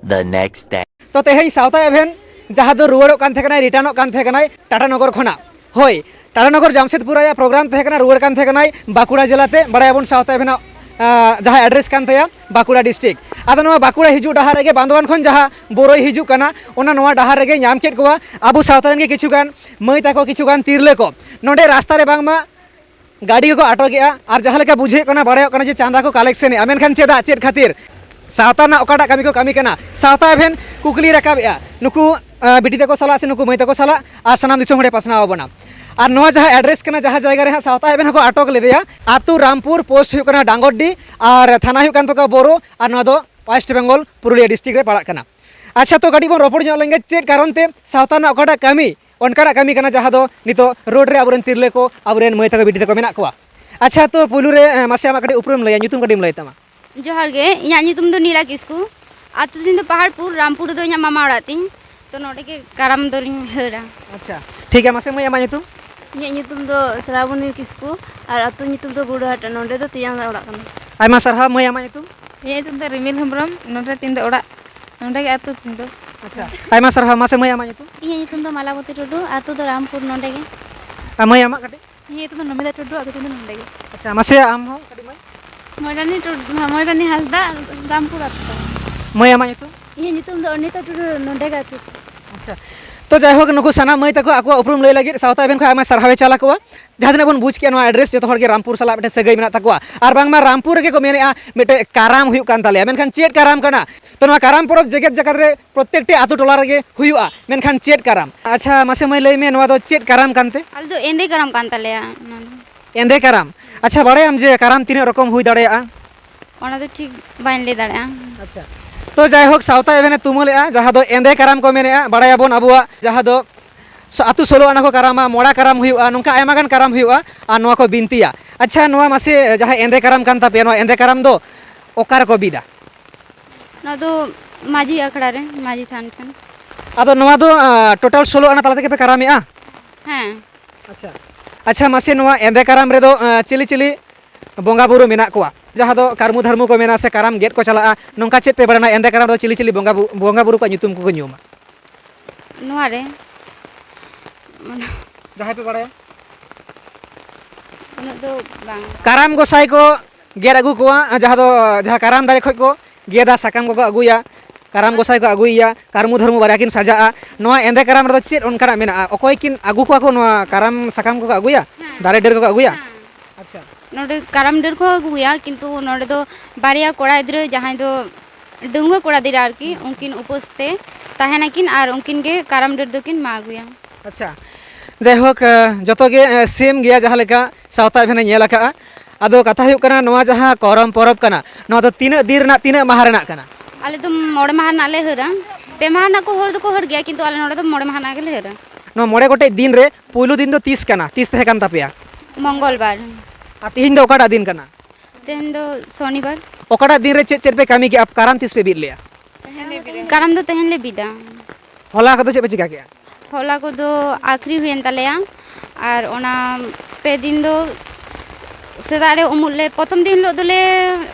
The next day. ᱛᱚ ᱛᱮᱦᱮᱧ ᱥᱟᱶᱛᱟ ᱟᱵᱷᱮᱱ ᱡᱟᱦᱟᱸ ᱫᱚ ᱨᱩᱣᱟᱹᱲᱚᱜ ᱠᱟᱱ ᱛᱟᱦᱮᱸ ᱠᱟᱱᱟᱭ, ᱨᱤᱴᱟᱨᱱᱚᱜ ᱠᱟᱱ ᱛᱟᱦᱮᱸ ᱠᱟᱱᱟᱭ ᱴᱟᱴᱟ ᱱᱚᱜᱚᱨ ᱠᱷᱚᱱᱟᱜ᱾ ᱦᱳᱭ, ᱴᱟᱴᱟ ᱱᱚᱜᱚᱨ ᱡᱟᱢᱥᱮᱫᱽᱯᱩᱨ ᱟᱭᱟᱜ ᱯᱨᱳᱜᱨᱟᱢ ᱛᱟᱦᱮᱸ ᱠᱟᱱᱟ, ᱨᱩᱣᱟᱹᱲ ᱠᱟᱱ ᱛᱟᱦᱮᱸ ᱠᱟᱱᱟᱭ ᱵᱟᱸᱠᱩᱲᱟ ᱡᱮᱞᱟᱛᱮ, ᱵᱟᱲᱟᱭᱟᱵᱚᱱ ᱥᱟᱶᱛᱟ ᱮᱵᱷᱮᱱᱟᱜ, ᱟᱸ, ᱡᱟᱦᱟᱸ ᱮᱰᱨᱮᱥ ᱠᱟᱱ ᱛᱟᱭᱟ ᱵᱟᱸᱠᱩᱲᱟ ᱰᱤᱥᱴᱨᱤᱠᱴ᱾ ᱟᱫᱚ ᱱᱚᱣᱟ ᱵᱟᱸᱠᱩᱲᱟ ᱦᱤᱡᱩᱜ ᱰᱟᱦᱟᱨ ᱨᱮᱜᱮ ᱵᱟᱸᱫᱣᱟᱱ ᱠᱷᱚᱱ ᱡᱟᱦᱟᱸ ᱵᱳᱨᱳᱭ ᱦᱤᱡᱩᱜ ᱠᱟᱱᱟ, ᱚᱱᱟ ᱱᱚᱣᱟ ᱰᱟᱦᱟᱨ ᱨᱮᱜᱮ ᱧᱟᱢ ᱠᱮᱫ ᱠᱚᱣᱟ ᱟᱵᱚ ᱥᱟᱶᱛᱟ ᱨᱮᱱ ᱜᱮ ᱠᱤᱪᱷᱩ ᱜᱟᱱ ᱢᱟᱹᱭ ᱛᱟᱠᱚ, ᱠᱤᱪᱷᱩ ᱜᱟᱱ ᱛᱤᱨᱞᱟᱹ ᱠᱚ᱾ ᱱᱚᱰᱮ ᱨᱟᱥᱛᱟ ᱨᱮ ᱵᱟᱝᱢᱟ ᱜᱟᱹᱰᱤ ᱠᱚᱠᱚ ᱟᱴᱚᱠᱮᱜᱼᱟ, ᱟᱨ ᱡᱟᱦᱟᱸ ᱞᱮᱠᱟ ᱵᱩᱡᱷᱟᱹᱜ ᱠᱟᱱᱟ, ᱵᱟᱲᱟᱭᱚᱜ ᱠᱟᱱᱟ ᱡᱮ ᱪᱟᱸᱫᱟ ᱠᱚ ᱠᱟᱞᱮᱠᱥᱚᱱᱮᱜᱼᱟ, ᱢᱮᱱᱠᱷᱟᱱ ᱪᱮᱫᱟᱜ, ᱪᱮᱫ ᱠᱷᱟᱹᱛᱤᱨ? ᱥᱟᱶᱛᱟ ᱨᱮᱱᱟᱜ ᱚᱠᱟᱴᱟᱜ ᱠᱟᱹᱢᱤ ᱠᱚ ᱠᱟᱹᱢᱤ ᱠᱟᱱᱟ? ᱥᱟᱶᱛᱟ ᱮᱵᱷᱮᱱ ᱠᱩᱠᱞᱤ ᱨᱟᱠᱟᱵᱮᱜᱼᱟ ᱱᱩᱠᱩ, ᱟᱸ, ᱵᱤᱴᱤ ᱛᱟᱠᱚ ᱥᱟᱞᱟᱜ ᱥᱮ ᱱᱩᱠᱩ ᱢᱟᱹᱭ ᱛᱟᱠᱚ ᱥᱟᱞᱟᱜ, ᱟᱨ ᱥᱟᱱᱟᱢ ᱫᱤᱥᱚᱢ ᱦᱚᱲᱮ ᱯᱟᱥᱱᱟᱣ ᱟᱵᱚᱱᱟ᱾ ᱟᱨ ᱱᱚᱣᱟ ᱡᱟᱦᱟᱸ ᱮᱰᱨᱮᱥ ᱠᱟᱱᱟ, ᱡᱟᱦᱟᱸ ᱡᱟᱭᱜᱟ ᱨᱮ ᱦᱟᱸᱜ ᱥᱟᱶᱛᱟ ᱮᱵᱷᱮᱱ ᱦᱚᱸᱠᱚ ᱟᱴᱚᱠ ᱞᱮᱫᱮᱭᱟ, ᱟᱹᱛᱩ ᱨᱟᱢᱯᱩᱨ, ᱯᱳᱥᱴ ᱦᱩᱭᱩᱜ ᱠᱟᱱᱟ ᱰᱟᱝᱜᱚᱨᱰᱤ, ᱟᱨ ᱛᱷᱟᱱᱟ ᱦᱩᱭᱩᱜ ᱠᱟᱱ ᱛᱟᱠᱚᱣᱟ ᱵᱳᱨᱳ, ᱟᱨ ᱱᱚᱣᱟ ᱫᱚ ᱳᱭᱮᱥᱴ ᱵᱮᱝᱜᱚᱞ, ᱯᱩᱨᱩᱞᱤᱭᱟᱹ ᱰᱤᱥᱴᱨᱤᱠᱴ ᱨᱮ ᱯᱟᱲᱟᱜ ᱠᱟᱱᱟ᱾ ᱟᱪᱪᱷᱟ, ᱛᱚ ᱠᱟᱹᱴᱤᱡ ᱵᱚᱱ ᱨᱚᱯᱚᱲ ᱧᱚᱜ ᱞᱮᱱᱜᱮ, ᱪᱮᱫ ᱠᱟᱨᱚᱱ ᱛᱮ ᱥᱟᱶᱛᱟ ᱨᱮᱱᱟᱜ ᱚᱠᱟᱴᱟᱜ ᱠᱟᱹᱢᱤ, ᱚᱱᱠᱟᱱᱟᱜ ᱠᱟᱹᱢᱤ ᱠᱟᱱᱟ ᱡᱟᱦᱟᱸ ᱫᱚ ᱱᱤᱛᱚᱜ ᱨᱳᱰ ᱨᱮ ᱟᱵᱚᱨᱮᱱ ᱛᱤᱨᱞᱟᱹ ᱠᱚ, ᱟᱵᱚᱨᱮᱱ ᱢᱟᱹᱭ ᱛᱟᱠᱚ, ᱵᱤᱴᱤ ᱛᱟᱠᱚ ᱢᱮᱱᱟᱜ ᱠᱚᱣᱟ? ᱟᱪᱪᱷᱟ, ᱛᱚ ᱯᱩᱭᱞᱩ ᱨᱮ, ᱮᱸ, ᱢᱟᱥᱮ ᱟᱢᱟᱜ ᱠᱟᱹᱴᱤᱡ ᱩᱯᱨᱩᱢ ᱞᱟᱹᱭᱟ, ᱧᱩᱛᱩᱢ ᱠᱟᱹᱴᱤᱡ ᱮᱢ ᱞᱟᱹᱭ ᱛᱟᱢᱟ? ᱡᱚᱦᱟᱨ ᱜᱮ, ᱤᱧᱟᱹᱜ ᱧᱩᱛᱩᱢ ᱫᱚ ᱱᱤᱞᱟ ᱠᱤᱥᱠᱩ᱾ ᱟᱹᱛᱩ ᱫᱤᱧ ᱫᱚ ᱯᱟᱦᱟᱲᱯᱩᱨ, ᱨᱟᱢᱯᱩᱨ ᱨᱮᱫᱚ ᱤᱧᱟᱹᱜ ᱢᱟᱢᱟ ᱚᱲᱟᱜ ᱛᱤᱧ᱾ ᱛᱚ ᱱᱚᱰᱮ ᱜᱮ ᱠᱟᱨᱟᱢ ᱫᱚᱞᱤᱧ ᱦᱟᱹᱨᱟ᱾ ᱟᱪᱪᱷᱟ, ᱴᱷᱤᱠ ᱜᱮᱭᱟ, ᱢᱟᱥᱮ ᱢᱟᱹᱭ, ᱟᱢᱟᱜ ᱧᱩᱛᱩᱢ? ᱤᱧᱟᱹᱜ ᱧᱩᱛᱩᱢ ᱫᱚ ᱥᱨᱟᱵᱚᱱᱤ ᱠᱤᱥᱠᱩ, ᱟᱨ ᱟᱹᱛᱩ ᱧᱩᱛᱩᱢ ᱫᱚ ᱜᱩᱰᱟᱹᱦᱟᱴᱟ᱾ ᱱᱚᱰᱮ ᱫᱚ ᱛᱮᱭᱟᱝ ᱚᱲᱟᱜ ᱠᱟᱱᱟ᱾ ᱟᱭᱢᱟ ᱥᱟᱨᱦᱟᱣ ᱢᱟᱹᱭ, ᱟᱢᱟᱜ ᱧᱩᱛᱩᱢ? ᱤᱧᱟᱹᱜ ᱧᱩᱛᱩᱢ ᱫᱚ ᱨᱤᱢᱤᱞ ᱦᱮᱢᱵᱨᱚᱢ, ᱱᱚᱰᱮ ᱛᱤᱧ ᱫᱚ ᱚᱲᱟᱜ, ᱱᱚᱰᱮ ᱜᱮ ᱟᱹᱛᱩ ᱛᱤᱧ ᱫᱚ᱾ ᱟᱪᱪᱷᱟ, ᱟᱭᱢᱟ ᱥᱟᱨᱦᱟᱣ᱾ ᱢᱟᱥᱮ ᱢᱟᱹᱭ, ᱟᱢᱟᱜ ᱧᱩᱛᱩᱢ? ᱤᱧᱟᱹᱜ ᱧᱩᱛᱩᱢ ᱫᱚ ᱢᱟᱞᱟᱵᱚᱛᱤ ᱴᱩᱰᱩ, ᱟᱹᱛᱩ ᱫᱚ ᱨᱟᱢᱯᱩᱨ, ᱱᱚᱰᱮ ᱜᱮ᱾ ᱟᱨ ᱢᱟᱹᱭ, ᱟᱢᱟᱜ ᱠᱟᱹᱴᱤᱡ? ᱤᱧᱟᱹᱜ ᱧᱩᱛᱩᱢ ᱫᱚ ᱱᱚᱢᱤᱛᱟ ᱴᱩᱰᱩ, ᱟᱹᱛᱩ ᱛᱤᱧ ᱫᱚ ᱱᱚᱰᱮ ᱜᱮ᱾ ᱟᱪᱪᱷᱟ, ᱢᱟᱥᱮ ᱟᱢ ᱦᱚᱸ ᱠᱟᱹᱴᱤᱡ ᱢᱟᱹᱭ? ᱢᱚᱭᱨᱟᱱᱤ ᱴᱩᱰᱩ, ᱢᱚᱭᱨᱟᱱᱤ ᱦᱟᱸᱥᱫᱟ, ᱨᱟᱢᱯᱩᱨ ᱟᱹᱛᱩ᱾ ᱢᱟᱹᱭ, ᱟᱢᱟᱜ ᱧᱩᱛᱩᱢ? ᱤᱧᱟᱹᱜ ᱧᱩᱛᱩᱢ ᱫᱚ ᱚᱱᱤᱛᱟ ᱴᱩᱰᱩ, ᱱᱚᱰᱮ ᱜᱮ ᱟᱹᱛᱩ᱾ ᱟᱪᱪᱷᱟ, ᱛᱚ ᱡᱟᱭᱦᱳᱠ, ᱱᱩᱠᱩ ᱥᱟᱱᱟᱢ ᱢᱟᱹᱭ ᱛᱟᱠᱚ ᱟᱠᱚᱣᱟᱜ ᱩᱯᱨᱩᱢ ᱞᱟᱹᱭ ᱞᱟᱹᱜᱤᱫ ᱥᱟᱶᱛᱟ ᱮᱵᱷᱮᱱ ᱠᱷᱚᱱ ᱟᱭᱢᱟ ᱥᱟᱨᱦᱟᱣ ᱮ ᱪᱟᱞ ᱟᱠᱚᱣᱟ᱾ ᱡᱟᱦᱟᱸ ᱛᱤᱱᱟᱹᱜ ᱵᱚᱱ ᱵᱩᱡᱽ ᱠᱮᱜᱼᱟ, ᱱᱚᱣᱟ ᱮᱰᱨᱮᱥ ᱡᱚᱛᱚ ᱦᱚᱲ ᱜᱮ ᱨᱟᱢᱯᱩᱨ ᱥᱟᱞᱟᱜ ᱢᱤᱫᱴᱮᱱ ᱥᱟᱹᱜᱟᱹᱭ ᱢᱮᱱᱟᱜ ᱛᱟᱠᱚᱣᱟ, ᱟᱨ ᱵᱟᱝᱢᱟ ᱨᱟᱢᱯᱩᱨ ᱨᱮᱜᱮ ᱠᱚ ᱢᱮᱱᱮᱜᱼᱟ ᱢᱤᱫᱴᱮᱱ ᱠᱟᱨᱟᱢ ᱦᱩᱭᱩᱜ ᱠᱟᱱ ᱛᱟᱞᱮᱭᱟ᱾ ᱢᱮᱱᱠᱷᱟᱱ ᱪᱮᱫ ᱠᱟᱨᱟᱢ ᱠᱟᱱᱟ? ᱛᱚ ᱱᱚᱣᱟ ᱠᱟᱨᱟᱢ ᱯᱚᱨᱚᱵᱽ ᱡᱮᱜᱮᱛ ᱡᱟᱠᱟᱛ ᱨᱮ ᱯᱨᱚᱛᱮᱠᱴᱤ ᱟᱹᱛᱩ ᱴᱚᱞᱟ ᱨᱮᱜᱮ ᱦᱩᱭᱩᱜᱼᱟ, ᱢᱮᱱᱠᱷᱟᱱ ᱪᱮᱫ ᱠᱟᱨᱟᱢ? ᱟᱪᱪᱷᱟ, ᱢᱟᱥᱮ ᱢᱟᱹᱭ ᱞᱟᱹᱭ ᱢᱮ, ᱱᱚᱣᱟ ᱫᱚ ᱪᱮᱫ ᱠᱟᱨᱟᱢ ᱠᱟᱱᱛᱮ? ᱟᱞᱮ ᱫᱚ ᱮᱸᱫᱮ ᱠᱟᱨᱟᱢ ᱠᱟᱱ ᱛᱟᱞᱮᱭᱟ ᱚᱱᱟ ᱫᱚ᱾ ᱮᱸᱫᱮ ᱠᱟᱨᱟᱢ᱾ ᱟᱪᱪᱷᱟ, ᱵᱟᱲᱟᱭᱟᱢ ᱡᱮ ᱠᱟᱨᱟᱢ ᱛᱤᱱᱟᱹᱜ ᱨᱚᱠᱚᱢ ᱦᱩᱭ ᱫᱟᱲᱮᱭᱟᱜᱼᱟ? ᱚᱱᱟ ᱫᱚ ᱴᱷᱤᱠ ᱵᱟᱹᱧ ᱞᱟᱹᱭ ᱫᱟᱲᱮᱭᱟᱜᱼᱟ᱾ ᱟᱪᱪᱷᱟ, ᱛᱚ ᱡᱟᱭᱦᱳᱠ, ᱥᱟᱶᱛᱟ ᱮᱵᱷᱮᱱᱮ ᱛᱩᱢᱟᱹᱞᱮᱜᱼᱟ, ᱡᱟᱦᱟᱸ ᱫᱚ ᱮᱸᱫᱮ ᱠᱟᱨᱟᱢ ᱠᱚ ᱢᱮᱱᱮᱜᱼᱟ, ᱵᱟᱲᱟᱭᱟᱵᱚᱱ ᱟᱵᱚᱣᱟᱜ ᱡᱟᱦᱟᱸ ᱫᱚ ᱥᱚ-, ᱟᱹᱛᱩ ᱥᱳᱞᱳ ᱟᱱᱟ ᱠᱚ ᱠᱟᱨᱟᱢᱟ, ᱢᱚᱲᱟ ᱠᱟᱨᱟᱢ ᱦᱩᱭᱩᱜᱼᱟ, ᱱᱚᱝᱠᱟ ᱟᱭᱢᱟ ᱜᱟᱱ ᱠᱟᱨᱟᱢ ᱦᱩᱭᱩᱜᱼᱟ, ᱟᱨ ᱱᱚᱣᱟ ᱠᱚ ᱵᱤᱱᱛᱤᱭᱟ᱾ ᱟᱪᱪᱷᱟ, ᱱᱚᱣᱟ ᱢᱟᱥᱮ ᱡᱟᱦᱟᱸ ᱮᱸᱫᱮ ᱠᱟᱨᱟᱢ ᱠᱟᱱ ᱛᱟᱯᱮᱭᱟ, ᱱᱚᱣᱟ ᱮᱸᱫᱮ ᱠᱟᱨᱟᱢ ᱫᱚ ᱚᱠᱟ ᱨᱮᱠᱚ ᱵᱤᱫᱟ? ᱱᱚᱣᱟ ᱫᱚ ᱢᱟᱹᱡᱷᱤ ᱟᱠᱷᱲᱟ ᱨᱮ, ᱢᱟᱹᱡᱷᱤ ᱛᱷᱟᱱ ᱴᱷᱮᱱ᱾ ᱟᱫᱚ ᱱᱚᱣᱟ ᱫᱚ, ᱟᱸ, ᱴᱳᱴᱟᱞ ᱥᱳᱞᱳ ᱟᱱᱟ ᱛᱟᱞᱟ ᱛᱮᱜᱮ ᱯᱮ ᱠᱟᱨᱟᱢᱮᱜᱼᱟ? ᱦᱮᱸ᱾ ᱟᱪᱪᱷᱟ, ᱟᱪᱪᱷᱟ, ᱢᱟᱥᱮ ᱱᱚᱣᱟ ᱮᱸᱫᱮ ᱠᱟᱨᱟᱢ ᱨᱮᱫᱚ, ᱟᱸ, ᱪᱤᱞᱤ ᱪᱤᱞᱤ ᱵᱚᱸᱜᱟ ᱵᱩᱨᱩ ᱢᱮᱱᱟᱜ ᱠᱚᱣᱟ? ᱡᱟᱦᱟᱸ ᱫᱚ ᱠᱟᱹᱨᱢᱩ ᱫᱷᱟᱨᱢᱩ ᱠᱚ ᱢᱮᱱᱟ ᱥᱮ ᱠᱟᱨᱟᱢ ᱜᱮᱫ ᱠᱚ ᱪᱟᱞᱟᱜᱼᱟ, ᱱᱚᱝᱠᱟ ᱪᱮᱫ ᱯᱮ ᱵᱟᱲᱟᱭᱟ? ᱮᱸᱫᱮ ᱠᱟᱨᱟᱢ ᱨᱮᱫᱚ ᱪᱤᱞᱤ ᱪᱤᱞᱤ ᱵᱚᱸᱜᱟ ᱵᱩ-, ᱵᱚᱸᱜᱟ ᱵᱩᱨᱩ ᱠᱚᱣᱟᱜ ᱧᱩᱛᱩᱢ ᱠᱚᱠᱚ ᱧᱩᱢᱟ? ᱱᱚᱣᱟ ᱨᱮ ᱡᱟᱦᱟᱸᱭ ᱯᱮ ᱵᱟᱲᱟᱭᱟ? ᱩᱱᱟᱹᱜ ᱫᱚ ᱵᱟᱝ᱾ ᱠᱟᱨᱟᱢ ᱜᱚᱸᱥᱟᱭ ᱠᱚ ᱜᱮᱫ ᱟᱹᱜᱩ ᱠᱚᱣᱟ, ᱡᱟᱦᱟᱸ ᱫᱚ, ᱡᱟᱦᱟᱸ ᱠᱟᱨᱟᱢ ᱫᱟᱨᱮ ᱠᱷᱚᱡ ᱠᱚ ᱜᱮᱫᱟ, ᱥᱟᱠᱟᱢ ᱠᱚᱠᱚ ᱟᱹᱜᱩᱭᱟ, ᱠᱟᱨᱟᱢ ᱜᱚᱸᱥᱟᱭ ᱠᱚ ᱟᱹᱜᱩᱭᱮᱭᱟ, ᱠᱟᱹᱨᱢᱩ ᱫᱷᱟᱹᱨᱢᱩ ᱵᱟᱨᱭᱟ ᱠᱤᱱ ᱥᱟᱡᱟᱜᱼᱟ᱾ ᱱᱚᱣᱟ ᱮᱸᱫᱮ ᱠᱟᱨᱟᱢ ᱨᱮᱫᱚ ᱪᱮᱫ ᱚᱱᱠᱟᱱᱟᱜ ᱢᱮᱱᱟᱜᱼᱟ? ᱚᱠᱚᱭ ᱠᱤᱱ ᱟᱹᱜᱩ ᱠᱚᱣᱟ ᱠᱚ ᱱᱚᱣᱟ ᱠᱟᱨᱟᱢ ᱥᱟᱠᱟᱢ ᱠᱚᱠᱚ ᱟᱹᱜᱩᱭᱟ, ᱦᱮᱸ᱾ ᱫᱟᱨᱮ ᱰᱟᱹᱨ ᱠᱚᱠᱚ ᱟᱹᱜᱩᱭᱟ? ᱦᱮᱸ᱾ ᱟᱪᱪᱷᱟ᱾ ᱱᱚᱰᱮ ᱠᱟᱨᱟᱢ ᱰᱟᱹᱨ ᱠᱚᱦᱚᱸ ᱟᱹᱜᱩᱭᱟ, ᱠᱤᱱᱛᱩ ᱱᱚᱰᱮ ᱫᱚ ᱵᱟᱨᱭᱟ ᱠᱚᱲᱟ ᱜᱤᱫᱽᱨᱟᱹ, ᱡᱟᱦᱟᱸᱭ ᱫᱚ ᱰᱟᱺᱜᱩᱣᱟᱹ ᱠᱚᱲᱟ ᱜᱤᱫᱽᱨᱟᱹ ᱟᱨᱠᱤ, ᱦᱮᱸ᱾ ᱩᱱᱠᱤᱱ ᱩᱯᱟᱹᱥ ᱛᱮ ᱛᱟᱦᱮᱱᱟᱠᱤᱱ ᱟᱨ ᱩᱱᱠᱤᱱ ᱜᱮ ᱠᱟᱨᱟᱢ ᱰᱟᱹᱨ ᱫᱚᱠᱤᱱ ᱢᱟᱜ ᱟᱹᱜᱩᱭᱟ᱾ ᱟᱪᱪᱷᱟ, ᱡᱟᱭᱦᱳᱠ, ᱮ, ᱡᱚᱛᱚ ᱜᱮ, ᱮ, ᱥᱮᱢ ᱜᱮᱭᱟ ᱡᱟᱦᱟᱸ ᱞᱮᱠᱟ ᱥᱟᱶᱛᱟ ᱮᱵᱷᱮᱱᱮ ᱧᱮᱞ ᱟᱠᱟᱜᱼᱟ᱾ ᱟᱫᱚ ᱠᱟᱛᱷᱟ ᱦᱩᱭᱩᱜ ᱠᱟᱱᱟ, ᱱᱚᱣᱟ ᱡᱟᱦᱟᱸ ᱠᱚᱨᱚᱢ ᱯᱚᱨᱚᱵᱽ ᱠᱟᱱᱟ, ᱱᱚᱣᱟ ᱫᱚ ᱛᱤᱱᱟᱹᱜ ᱫᱤᱱ ᱨᱮᱱᱟᱜ, ᱛᱤᱱᱟᱹᱜ ᱢᱟᱦᱟ ᱨᱮᱱᱟᱜ ᱠᱟᱱᱟ? ᱟᱞᱮ ᱫᱚ ᱢᱚᱬᱮ ᱢᱟᱦᱟ ᱨᱮᱱᱟᱜ ᱞᱮ ᱦᱟᱹᱨᱟ᱾ ᱯᱮ ᱢᱟᱦᱟ ᱨᱮᱱᱟᱜ ᱠᱚ ᱦᱟᱹᱨ ᱫᱚᱠᱚ ᱦᱟᱹᱨ ᱜᱮᱭᱟ, ᱠᱤᱱᱛᱩ ᱟᱞᱮ ᱱᱚᱰᱮ ᱫᱚ ᱢᱚᱬᱮ ᱢᱟᱦᱟ ᱨᱮᱱᱟᱜ ᱜᱮᱞᱮ ᱦᱟᱹᱨᱟ᱾ ᱱᱚᱣᱟ ᱢᱚᱬᱮ ᱜᱚᱴᱮᱡ ᱫᱤᱱ ᱨᱮ ᱯᱩᱭᱞᱩ ᱫᱤᱱ ᱫᱚ ᱛᱤᱥ ᱠᱟᱱᱟ? ᱛᱤᱥ ᱛᱟᱦᱮᱸ ᱠᱟᱱ ᱛᱟᱯᱮᱭᱟ? ᱢᱚᱝᱜᱚᱞ ᱵᱟᱨ᱾ ᱟᱨ ᱛᱤᱦᱤᱧ ᱫᱚ ᱚᱠᱟᱴᱟᱜ ᱫᱤᱱ ᱠᱟᱱᱟ? ᱛᱮᱦᱮᱧ ᱫᱚ ᱥᱚᱱᱤᱵᱟᱨ᱾ ᱚᱠᱟᱴᱟᱜ ᱫᱤᱱ ᱨᱮ ᱪᱮᱫ ᱪᱮᱫ ᱯᱮ ᱠᱟᱹᱢᱤ ᱠᱮᱜᱼᱟ? ᱠᱟᱨᱟᱢ ᱛᱤᱥ ᱯᱮ ᱵᱤᱫ ᱞᱮᱜᱼᱟ? ᱠᱟᱨᱟᱢ ᱫᱚ ᱛᱮᱦᱮᱧ ᱞᱮ ᱵᱤᱫᱟ᱾ ᱦᱚᱞᱟ ᱠᱚᱫᱚ ᱪᱮᱫ ᱯᱮ ᱪᱤᱠᱟ ᱠᱮᱜᱼᱟ? ᱦᱚᱞᱟ ᱠᱚᱫᱚ ᱟᱠᱷᱨᱤ ᱦᱩᱭᱮᱱ ᱛᱟᱞᱮᱭᱟ, ᱟᱨ ᱚᱱᱟ ᱯᱮ ᱫᱤᱱ ᱫᱚ ᱥᱮᱛᱟᱜ ᱨᱮ ᱩᱢᱩᱜ ᱞᱮ, ᱯᱨᱚᱛᱷᱚᱢ ᱫᱤᱱ ᱦᱤᱞᱳᱜ ᱫᱚᱞᱮ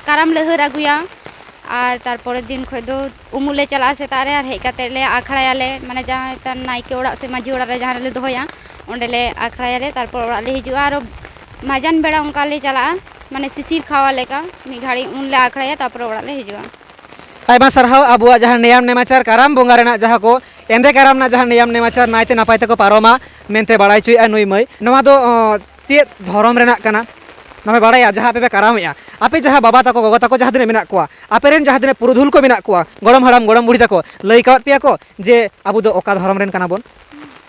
ᱠᱟᱨᱟᱢ ᱞᱮ ᱦᱟᱹᱨ ᱟᱹᱜᱩᱭᱟ, ᱟᱨ ᱛᱟᱨᱯᱚᱨᱮᱨ ᱫᱤᱱ ᱠᱷᱚᱡ ᱫᱚ ᱩᱢᱩᱜ ᱞᱮ ᱪᱟᱞᱟᱜᱼᱟ ᱥᱮᱛᱟᱜ ᱨᱮ, ᱟᱨ ᱦᱮᱡ ᱠᱟᱛᱮᱫ ᱞᱮ ᱟᱠᱷᱲᱟᱭᱟᱞᱮ, ᱢᱟᱱᱮ ᱡᱟᱦᱟᱸ ᱛᱟᱨ ᱱᱟᱭᱠᱮ ᱚᱲᱟᱜ ᱥᱮ ᱢᱟᱹᱡᱷᱤ ᱚᱲᱟᱜ ᱨᱮ ᱡᱟᱦᱟᱸ ᱨᱮᱞᱮ ᱫᱚᱦᱚᱭᱟ, ᱚᱸᱰᱮ ᱞᱮ ᱟᱠᱷᱲᱟᱭᱟᱞᱮ, ᱛᱟᱨᱯᱚᱨ ᱚᱲᱟᱜ ᱞᱮ ᱦᱤᱡᱩᱜᱼᱟ᱾ ᱟᱨᱚ ᱢᱟᱡᱟᱱ ᱵᱮᱲᱟ ᱚᱱᱠᱟ ᱞᱮ ᱪᱟᱞᱟᱜᱼᱟ, ᱢᱟᱱᱮ ᱥᱤᱥᱤᱨ ᱠᱷᱟᱣᱟ ᱞᱮᱠᱟ ᱢᱤᱫ ᱜᱷᱟᱹᱲᱤᱡ ᱩᱱᱞᱮ ᱟᱠᱷᱲᱟᱭᱟ, ᱛᱟᱨᱯᱚᱨᱮ ᱚᱲᱟᱜ ᱞᱮ ᱦᱤᱡᱩᱜᱼᱟ᱾ ᱟᱭᱢᱟ ᱥᱟᱨᱦᱟᱣ᱾ ᱟᱵᱚᱣᱟᱜ ᱡᱟᱦᱟᱸ ᱱᱮᱭᱟᱢ ᱱᱮᱢᱟᱪᱟᱨ ᱠᱟᱨᱟᱢ ᱵᱚᱸᱜᱟ ᱨᱮᱱᱟᱜ ᱡᱟᱦᱟᱸ ᱠᱚ, ᱮᱸᱫᱮ ᱠᱟᱨᱟᱢ ᱨᱮᱱᱟᱜ ᱡᱟᱦᱟᱸ ᱱᱮᱭᱟᱢ ᱱᱮᱢᱟᱪᱟᱨ ᱱᱟᱭᱛᱮ ᱱᱟᱯᱟᱭ ᱛᱮᱠᱚ ᱯᱟᱨᱚᱢᱟ ᱢᱮᱱᱛᱮ ᱵᱟᱲᱟᱭ ᱦᱚᱪᱚᱭᱮᱫᱼᱟ ᱱᱩᱭ ᱢᱟᱹᱭ, ᱱᱚᱣᱟ ᱫᱚ, ᱚ, ᱪᱮᱫ ᱫᱷᱚᱨᱚᱢ ᱨᱮᱱᱟᱜ ᱠᱟᱱᱟ? ᱱᱚᱣᱟ ᱯᱮ ᱵᱟᱲᱟᱭᱟ, ᱡᱟᱦᱟᱸ ᱟᱯᱮ ᱯᱮ ᱠᱟᱨᱟᱢᱮᱜᱼᱟ, ᱟᱯᱮ ᱡᱟᱦᱟᱸ ᱵᱟᱵᱟ ᱛᱟᱠᱚ, ᱜᱚᱜᱚ ᱛᱟᱠᱚ ᱡᱟᱦᱟᱸ ᱛᱤᱱᱟᱹᱜ ᱢᱮᱱᱟᱜ ᱠᱚᱣᱟ, ᱟᱯᱮ ᱨᱮᱱ ᱡᱟᱦᱟᱸ ᱛᱤᱱᱟᱹᱜ ᱯᱩᱨᱩᱫᱷᱩᱞ ᱠᱚ ᱢᱮᱱᱟᱜ ᱠᱚᱣᱟ, ᱜᱚᱲᱚᱢ ᱦᱟᱲᱟᱢ ᱜᱚᱲᱚᱢ ᱵᱩᱲᱦᱤ ᱛᱟᱠᱚ, ᱞᱟᱹᱭ ᱠᱟᱣᱟᱫ ᱯᱮᱭᱟ ᱠᱚ ᱡᱮ ᱟᱵᱚ ᱫᱚ ᱚᱠᱟ ᱫᱷᱚᱨᱚᱢ ᱨᱮᱱ ᱠᱟᱱᱟ ᱵᱚᱱ?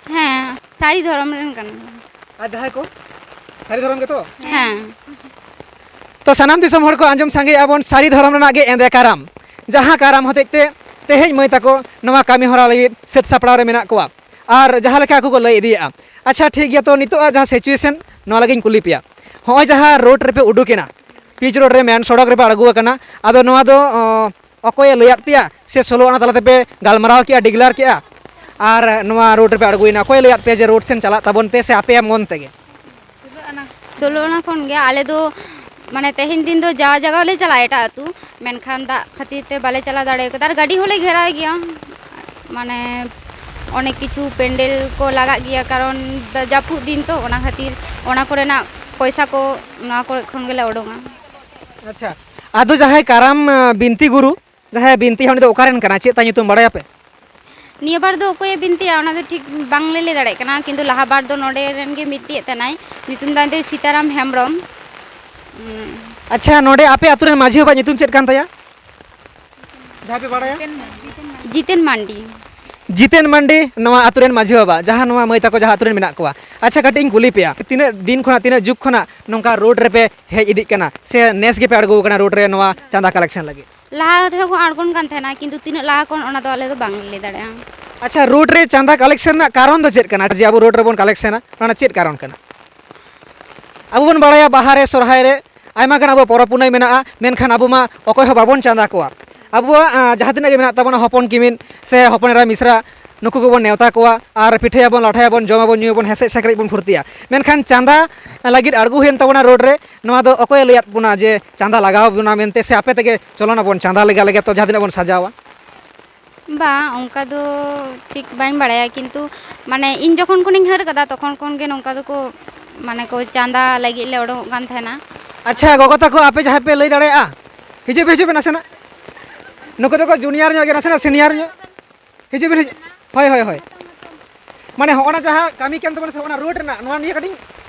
ᱦᱮᱸ, ᱥᱟᱹᱨᱤ ᱫᱷᱚᱨᱚᱢ ᱨᱮᱱ ᱠᱟᱱᱟ ᱞᱮ᱾ ᱟᱨ ᱡᱟᱦᱟᱸᱭ ᱠᱚ ᱥᱟᱹᱨᱤ ᱫᱷᱚᱨᱚᱢ ᱜᱮᱛᱚ? ᱦᱮᱸ᱾ ᱛᱚ, ᱥᱟᱱᱟᱢ ᱫᱤᱥᱚᱢ ᱦᱚᱲ ᱠᱚ ᱟᱸᱡᱚᱢ ᱥᱟᱸᱜᱮᱭᱮᱫᱼᱟ ᱵᱚᱱ, ᱥᱟᱹᱨᱤ ᱫᱷᱚᱨᱚᱢ ᱨᱮᱱᱟᱜ ᱜᱮ ᱮᱸᱫᱮ ᱠᱟᱨᱟᱢ, ᱡᱟᱦᱟᱸ ᱠᱟᱨᱟᱢ ᱦᱚᱛᱮᱡ ᱛᱮ ᱛᱮᱦᱮᱧ ᱢᱟᱹᱭ ᱛᱟᱠᱚ ᱱᱚᱣᱟ ᱠᱟᱹᱢᱤ ᱦᱚᱨᱟ ᱞᱟᱹᱜᱤᱫ ᱥᱟᱹᱛ ᱥᱟᱯᱲᱟᱣ ᱨᱮ ᱢᱮᱱᱟᱜ ᱠᱚᱣᱟ᱾ ᱟᱨ ᱡᱟᱦᱟᱸ ᱞᱮᱠᱟ ᱟᱠᱚ ᱠᱚ ᱞᱟᱹᱭ ᱤᱫᱤᱭᱮᱫᱼᱟ᱾ ᱟᱪᱪᱷᱟ, ᱴᱷᱤᱠ ᱜᱮᱭᱟ, ᱛᱚ, ᱱᱤᱛᱚᱜ ᱟᱜ ᱡᱟᱦᱟᱸ situation, ᱱᱚᱣᱟ ᱞᱟᱹᱜᱤᱫ ᱤᱧ ᱠᱩᱞᱤ ᱯᱮᱭᱟ, ᱦᱚᱸᱜᱼᱚᱭ ᱡᱟᱦᱟᱸ ᱨᱳᱰ ᱨᱮᱯᱮ ᱩᱰᱩᱠᱮᱱᱟ, ᱯᱤᱪ ᱨᱳᱰ ᱨᱮ ᱢᱮᱱ ᱥᱚᱲᱚᱠ ᱨᱮᱯᱮ ᱟᱬᱜᱚ ᱟᱠᱟᱱᱟ, ᱟᱫᱚ ᱱᱚᱣᱟ ᱫᱚ, ᱚ, ᱚᱠᱚᱭᱮ ᱞᱟᱹᱭᱟᱫ ᱯᱮᱭᱟ ᱥᱮ ᱥᱳᱞᱳ ᱟᱱᱟ ᱛᱟᱞᱟ ᱛᱮᱯᱮ ᱜᱟᱞᱢᱟᱨᱟᱣ ᱠᱮᱜᱼᱟ, declare ᱠᱮᱜᱼᱟ, ᱟᱨ ᱱᱚᱣᱟ ᱨᱳᱰ ᱨᱮᱯᱮ ᱟᱬᱜᱚᱭᱮᱱᱟ? ᱚᱠᱚᱭᱮ ᱞᱟᱹᱭᱟᱫ ᱯᱮᱭᱟ ᱡᱮ ᱨᱳᱰ ᱥᱮᱱ ᱪᱟᱞᱟᱜ ᱛᱟᱵᱚᱱ ᱯᱮ ᱥᱮ ᱟᱯᱮᱭᱟᱜ ᱢᱚᱱ ᱛᱮᱜᱮ? ᱥᱳᱞᱳ ᱟᱱᱟ ᱠᱷᱚᱱ ᱜᱮ᱾ ᱟᱞᱮ ᱫᱚ, ᱢᱟᱱᱮ, ᱛᱮᱦᱮᱧ ᱫᱤᱱ ᱫᱚ ᱡᱟᱣ ᱡᱟᱭᱜᱟ ᱞᱮ ᱪᱟᱞᱟᱜᱼᱟ ᱮᱴᱟᱜ ᱟᱹᱛᱩ, ᱢᱮᱱᱠᱷᱟᱱ ᱫᱟᱜ ᱠᱷᱟᱹᱛᱤᱨ ᱛᱮ ᱵᱟᱞᱮ ᱪᱟᱞᱟᱣ ᱫᱟᱲᱮ ᱠᱟᱫᱟ᱾ ᱟᱨ ᱜᱟᱹᱰᱤ ᱦᱚᱸᱞᱮ ᱜᱷᱮᱨᱟᱣ ᱜᱮᱭᱟ, ᱢᱟᱱᱮ, ᱚᱱᱮᱠ ᱠᱤᱪᱷᱩ ᱯᱮᱱᱰᱮᱞ ᱠᱚ ᱞᱟᱜᱟᱜ ᱜᱮᱭᱟ, ᱠᱟᱨᱚᱱ ᱫᱟ-, ᱡᱟᱹᱯᱩᱫ ᱫᱤᱱ ᱛᱚ, ᱚᱱᱟ ᱠᱷᱟᱹᱛᱤᱨ ᱚᱱᱟ ᱠᱚᱨᱮᱱᱟᱜ ᱯᱚᱭᱥᱟ ᱠᱚ ᱱᱚᱣᱟ ᱠᱚᱨᱮ ᱠᱷᱚᱱ ᱜᱮᱞᱮ ᱩᱰᱩᱝᱟ᱾ ᱟᱪᱪᱷᱟ, ᱟᱫᱚ ᱡᱟᱦᱟᱸᱭ ᱠᱟᱨᱟᱢ, ᱟᱸ, ᱵᱤᱱᱛᱤ ᱜᱩᱨᱩ, ᱡᱟᱦᱟᱸᱭ ᱵᱤᱱᱛᱤᱭᱟ, ᱩᱱᱤ ᱫᱚ ᱚᱠᱟ ᱨᱮᱱ ᱠᱟᱱᱟᱭ? ᱪᱮᱫ ᱛᱟᱭ ᱧᱩᱛᱩᱢ, ᱵᱟᱲᱟᱭᱟᱯᱮ? ᱱᱤᱭᱟᱹ ᱵᱟᱨ ᱫᱚ ᱚᱠᱚᱭᱮ ᱵᱤᱱᱛᱤᱭᱟ, ᱚᱱᱟ ᱫᱚ ᱴᱷᱤᱠ ᱵᱟᱝᱞᱮ ᱞᱟᱹᱭ ᱫᱟᱲᱮᱭᱟᱜ ᱠᱟᱱᱟ, ᱠᱤᱱᱛᱩ ᱞᱟᱦᱟ ᱵᱟᱨ ᱫᱚ ᱱᱚᱰᱮ ᱨᱮᱱ ᱜᱮ ᱵᱤᱱᱛᱤᱭᱮᱫ ᱛᱟᱦᱮᱱᱟᱭ, ᱧᱩᱛᱩᱢ ᱫᱚ ᱮᱱᱛᱮ ᱥᱤᱛᱟᱨᱟᱢ ᱦᱮᱢᱵᱨᱚᱢ᱾ ᱩᱸ᱾ ᱟᱪᱪᱷᱟ, ᱱᱚᱰᱮ ᱟᱯᱮ ᱟᱛᱳ ᱨᱮᱱ ᱢᱟᱹᱡᱷᱤ ᱵᱟᱵᱟᱣᱟᱜ ᱧᱩᱛᱩᱢ ᱪᱮᱫ ᱠᱟᱱ ᱛᱟᱭᱟ? ᱡᱟᱦᱟᱸᱭ ᱯᱮ ᱵᱟᱲᱟᱭᱟ? ᱡᱤᱛᱮᱱ ᱢᱟᱱᱰᱤ᱾ ᱡᱤᱛᱮᱱ ᱢᱟᱱᱰᱤ, ᱱᱚᱣᱟ ᱟᱛᱳ ᱨᱮᱱ ᱢᱟᱹᱡᱷᱤ ᱵᱟᱵᱟ, ᱡᱟᱦᱟᱸ ᱱᱚᱣᱟ ᱢᱟᱹᱭ ᱛᱟᱠᱚ ᱡᱟᱦᱟᱸ ᱟᱛᱳ ᱨᱮᱱ ᱢᱮᱱᱟᱜ ᱠᱚᱣᱟ᱾ ᱟᱪᱪᱷᱟ, ᱠᱟᱹᱴᱤᱡ ᱤᱧ ᱠᱩᱞᱤ ᱯᱮᱭᱟ, ᱛᱤᱱᱟᱹᱜ ᱫᱤᱱ ᱠᱷᱚᱱᱟᱜ, ᱛᱤᱱᱟᱹᱜ ᱡᱩᱜᱽ ᱠᱷᱚᱱᱟᱜ ᱱᱚᱝᱠᱟ ᱨᱳᱰ ᱨᱮᱯᱮ ᱦᱮᱡ ᱤᱫᱤᱜ ᱠᱟᱱᱟ ᱥᱮ ᱱᱮᱥ ᱜᱮᱯᱮ ᱟᱬᱜᱚ ᱟᱠᱟᱱᱟ ᱨᱳᱰ ᱨᱮ ᱱᱚᱣᱟ ᱪᱟᱸᱫᱟ ᱠᱟᱞᱮᱠᱥᱚᱱ ᱞᱟᱹᱜᱤᱫ? ᱞᱟᱦᱟ ᱛᱮᱦᱚᱸ ᱠᱚ ᱟᱬᱜᱚᱱ ᱠᱟᱱ ᱛᱟᱦᱮᱱᱟ, ᱠᱤᱱᱛᱩ ᱛᱤᱱᱟᱹᱜ ᱞᱟᱦᱟ ᱠᱷᱚᱱ, ᱚᱱᱟ ᱫᱚ ᱟᱞᱮ ᱫᱚ ᱵᱟᱝᱞᱮ ᱞᱟᱹᱭ ᱫᱟᱲᱮᱭᱟᱜᱼᱟ᱾ ᱟᱪᱪᱷᱟ, ᱨᱳᱰ ᱨᱮ ᱪᱟᱸᱫᱟ ᱠᱟᱞᱮᱠᱥᱚᱱ ᱨᱮᱱᱟᱜ ᱠᱟᱨᱚᱱ ᱫᱚ ᱪᱮᱫ ᱠᱟᱱᱟ, ᱡᱮ ᱟᱵᱚ ᱨᱳᱰ ᱨᱮᱵᱚᱱ ᱠᱟᱞᱮᱠᱥᱚᱱᱟ, ᱚᱱᱟ ᱪᱮᱫ ᱠᱟᱨᱚᱱ ᱠᱟᱱᱟ? ᱟᱵᱚ ᱵᱚᱱ ᱵᱟᱲᱟᱭᱟ, ᱵᱟᱦᱟ ᱨᱮ, ᱥᱚᱨᱦᱟᱭ ᱨᱮ, ᱟᱭᱢᱟ ᱜᱟᱱ ᱟᱵᱚ ᱯᱚᱨᱚᱵᱽ ᱯᱩᱱᱟᱹᱭ ᱢᱮᱱᱟᱜᱼᱟ, ᱢᱮᱱᱠᱷᱟᱱ ᱟᱵᱚ ᱢᱟ ᱚᱠᱚᱭ ᱦᱚᱸ ᱵᱟᱵᱚᱱ ᱪᱟᱸᱫᱟ ᱠᱚᱣᱟ᱾ ᱟᱵᱚᱣᱟᱜ, ᱟᱸ, ᱡᱟᱦᱟᱸ ᱛᱤᱱᱟᱹᱜ ᱜᱮ ᱢᱮᱱᱟᱜ ᱛᱟᱵᱚᱱᱟ, ᱦᱚᱯᱚᱱ ᱠᱤᱢᱤᱱ ᱥᱮ ᱦᱚᱯᱚᱱ ᱮᱨᱟ ᱢᱤᱥᱨᱟ, ᱱᱩᱠᱩ ᱠᱚᱵᱚᱱ ᱱᱮᱣᱛᱟ ᱠᱚᱣᱟ ᱟᱨ ᱯᱤᱴᱷᱟᱹᱭᱟᱵᱚᱱ, ᱞᱟᱴᱷᱟᱭᱟᱵᱚᱱ, ᱡᱚᱢᱟᱵᱚᱱ, ᱧᱩᱭᱟᱵᱚᱱ, ᱦᱮᱸᱥᱮᱡ ᱥᱮᱠᱨᱮᱡ ᱵᱚᱱ ᱯᱷᱩᱨᱛᱤᱭᱟ᱾ ᱢᱮᱱᱠᱷᱟᱱ ᱪᱟᱸᱫᱟ ᱞᱟᱹᱜᱤᱫ ᱟᱬᱜᱚ ᱦᱩᱭᱮᱱ ᱛᱟᱵᱚᱱᱟ ᱨᱳᱰ ᱨᱮ, ᱱᱚᱣᱟ ᱫᱚ ᱚᱠᱚᱭᱮ ᱞᱟᱹᱭᱟᱫ ᱵᱚᱱᱟ ᱡᱮ ᱪᱟᱸᱫᱟ ᱞᱟᱜᱟᱣ ᱵᱚᱱᱟ ᱢᱮᱱᱛᱮ, ᱥᱮ ᱟᱯᱮ ᱛᱮᱜᱮ ᱪᱚᱞᱚᱱ ᱟᱵᱚᱱ ᱪᱟᱸᱫᱟ ᱞᱮᱜᱟ ᱞᱮᱜᱟ ᱛᱚ ᱡᱟᱦᱟᱸ ᱛᱤᱱᱟᱹᱜ ᱵᱚᱱ ᱥᱟᱡᱟᱣᱟ? ᱵᱟᱝ, ᱚᱱᱠᱟ ᱫᱚ ᱴᱷᱤᱠ ᱵᱟᱹᱧ ᱵᱟᱲᱟᱭᱟ, ᱠᱤᱱᱛᱩ ᱢᱟᱱᱮ ᱤᱧ ᱡᱚᱠᱷᱚᱱ ᱠᱷᱚᱱᱤᱧ ᱦᱟᱹᱨ ᱠᱟᱫᱟ, ᱛᱚᱠᱷᱚᱱ ᱠᱷᱚᱱ ᱜᱮ ᱱᱚᱝᱠᱟ ᱫᱚᱠᱚ, ᱢᱟᱱᱮ ᱠᱚ ᱪᱟᱸᱫᱟ ᱞᱟᱹᱜᱤᱫ ᱞᱮ ᱚᱰᱚᱝᱚᱜ ᱠᱟᱱ ᱛᱟᱦᱮᱱᱟ᱾ ᱟᱪᱪᱷᱟ, ᱜᱚᱜᱚ ᱛᱟᱠᱚ, ᱟᱯᱮ ᱡᱟᱦᱟᱸᱭ ᱯᱮ ᱞᱟᱹᱭ ᱫᱟᱲᱮᱭᱟᱜᱼᱟ, ᱦᱤᱡᱩᱜ ᱯᱮ, ᱦᱤᱡᱩᱜ ᱯᱮ ᱱᱟᱥᱮᱱᱟᱜ᱾ ᱱᱩᱠᱩ ᱫᱚᱠᱚ ᱡᱩᱱᱤᱭᱟᱨ ᱧᱚᱜ ᱜᱮᱭᱟ, ᱱᱟᱥᱮᱱᱟᱜ ᱥᱤᱱᱤᱭᱟᱨ ᱧᱚᱜ᱾ ᱦᱤᱡᱩᱜ ᱵᱤᱱ, ᱦᱤᱡᱩᱜ᱾ ᱦᱳᱭ, ᱦᱳᱭ, ᱦᱳᱭ᱾ ᱢᱟᱱᱮ ᱦᱚᱸᱜᱼᱚ ᱱᱟ ᱡᱟᱦᱟᱸ ᱠᱟᱹᱢᱤ ᱠᱟᱱ ᱛᱟᱵᱚᱱᱟ ᱥᱮ, ᱚᱱᱟ ᱨᱳᱰ ᱨᱮᱱᱟᱜ, ᱱᱚᱣᱟ ᱱᱤᱭᱟᱹ ᱠᱟᱹᱴᱤᱡ